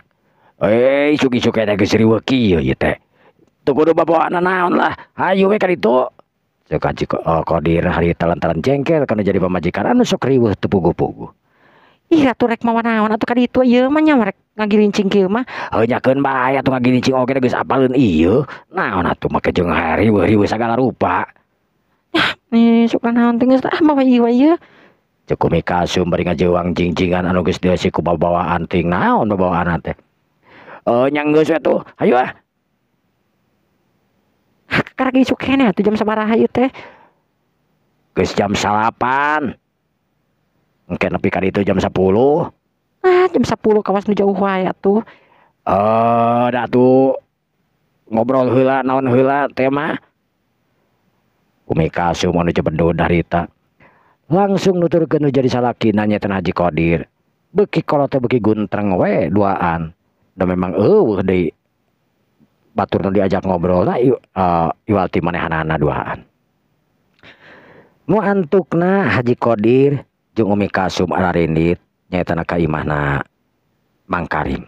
Isuk-isuk keneh geus riweuh kieu ieu teh. Teu kudu babawaanna naon lah, hayu we ka ditu. Ceuk Haji Kodir harita lantaran jengkel kana jadi pamajikan anu sok riweuh teu puguh-puguh. Ih atuh rek mawa naon atuh ka ditu ieu mah nya rek ngagilincing kieu mah. Heuh nyakeun bae atuh ngagilincing oge geus apaleun ieu. Naon atuh make jeung riweuh-riweuh sagala rupa. Yah, nih sok naon teh geus ah mawa ieu we ieu. Ceuk Umi Kalsum bari ngajeuang jing-jingan anu geus dieusi ku babawaan ting naon babawaanna teh. Nya geus we tuh, hayu ah. Karek isuk keneh atuh jam sabaraha ieu teh? Geus jam 9. Engke nepi ka ditu jam 10. Ah, jam 10 kawas nu jauh wae atuh. Da atuh ngobrol heula naon heula teh mah. Umi Kalsum anu cebedud harita langsung nuturkeun nu jadi salakina nya teh Haji Kodir. Beuki kolot teh beuki guntreng we duaan. Da memang eueuh deui batur nu diajak ngobrolna iwal ti manehanana duaan. Nu antukna Haji Kodir jeung Umi Kalsum ararindit nyaeta ka imahna Mang Karim.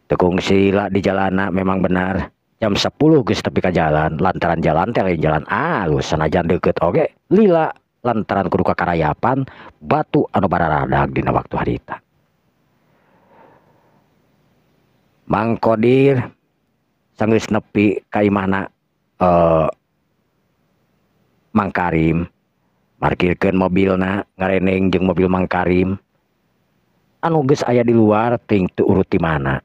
Teu kungsi lah di jalana memang benar jam 10 geus tepi ka jalan lantaran jalan teh lain jalan alus sanajan deukeut oge lila lantaran kudu kakarayapan batu anu bararadag dina waktu harita. Mang Kodir sanggeus nepi ka imahna Mang Karim parkirkeun mobilna ngareneng jeung mobil Mang Karim anu geus aya di luar ting teu urut ti mana.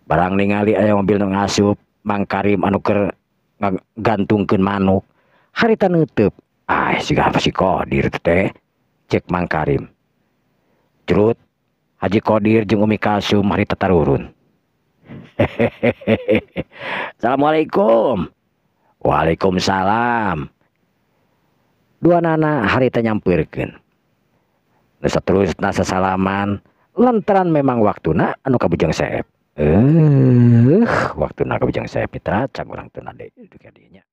Barang ningali aya mobil nu ngasup Mang Karim anu keur ngagantungkeun manuk harita neuteub. Ah siga apa si Kodir teh cek Mang Karim. Curut Haji Kodir jeung Umi Kalsum harita tarurun. Assalamualaikum. Waalaikumsalam. Dua nana harita nyampeurkeun. Nu saterusna sasalaman lantaran memang waktuna anu kabujang seep. Waktuna kabujang seep mitra cang urang teu nade duka dinya.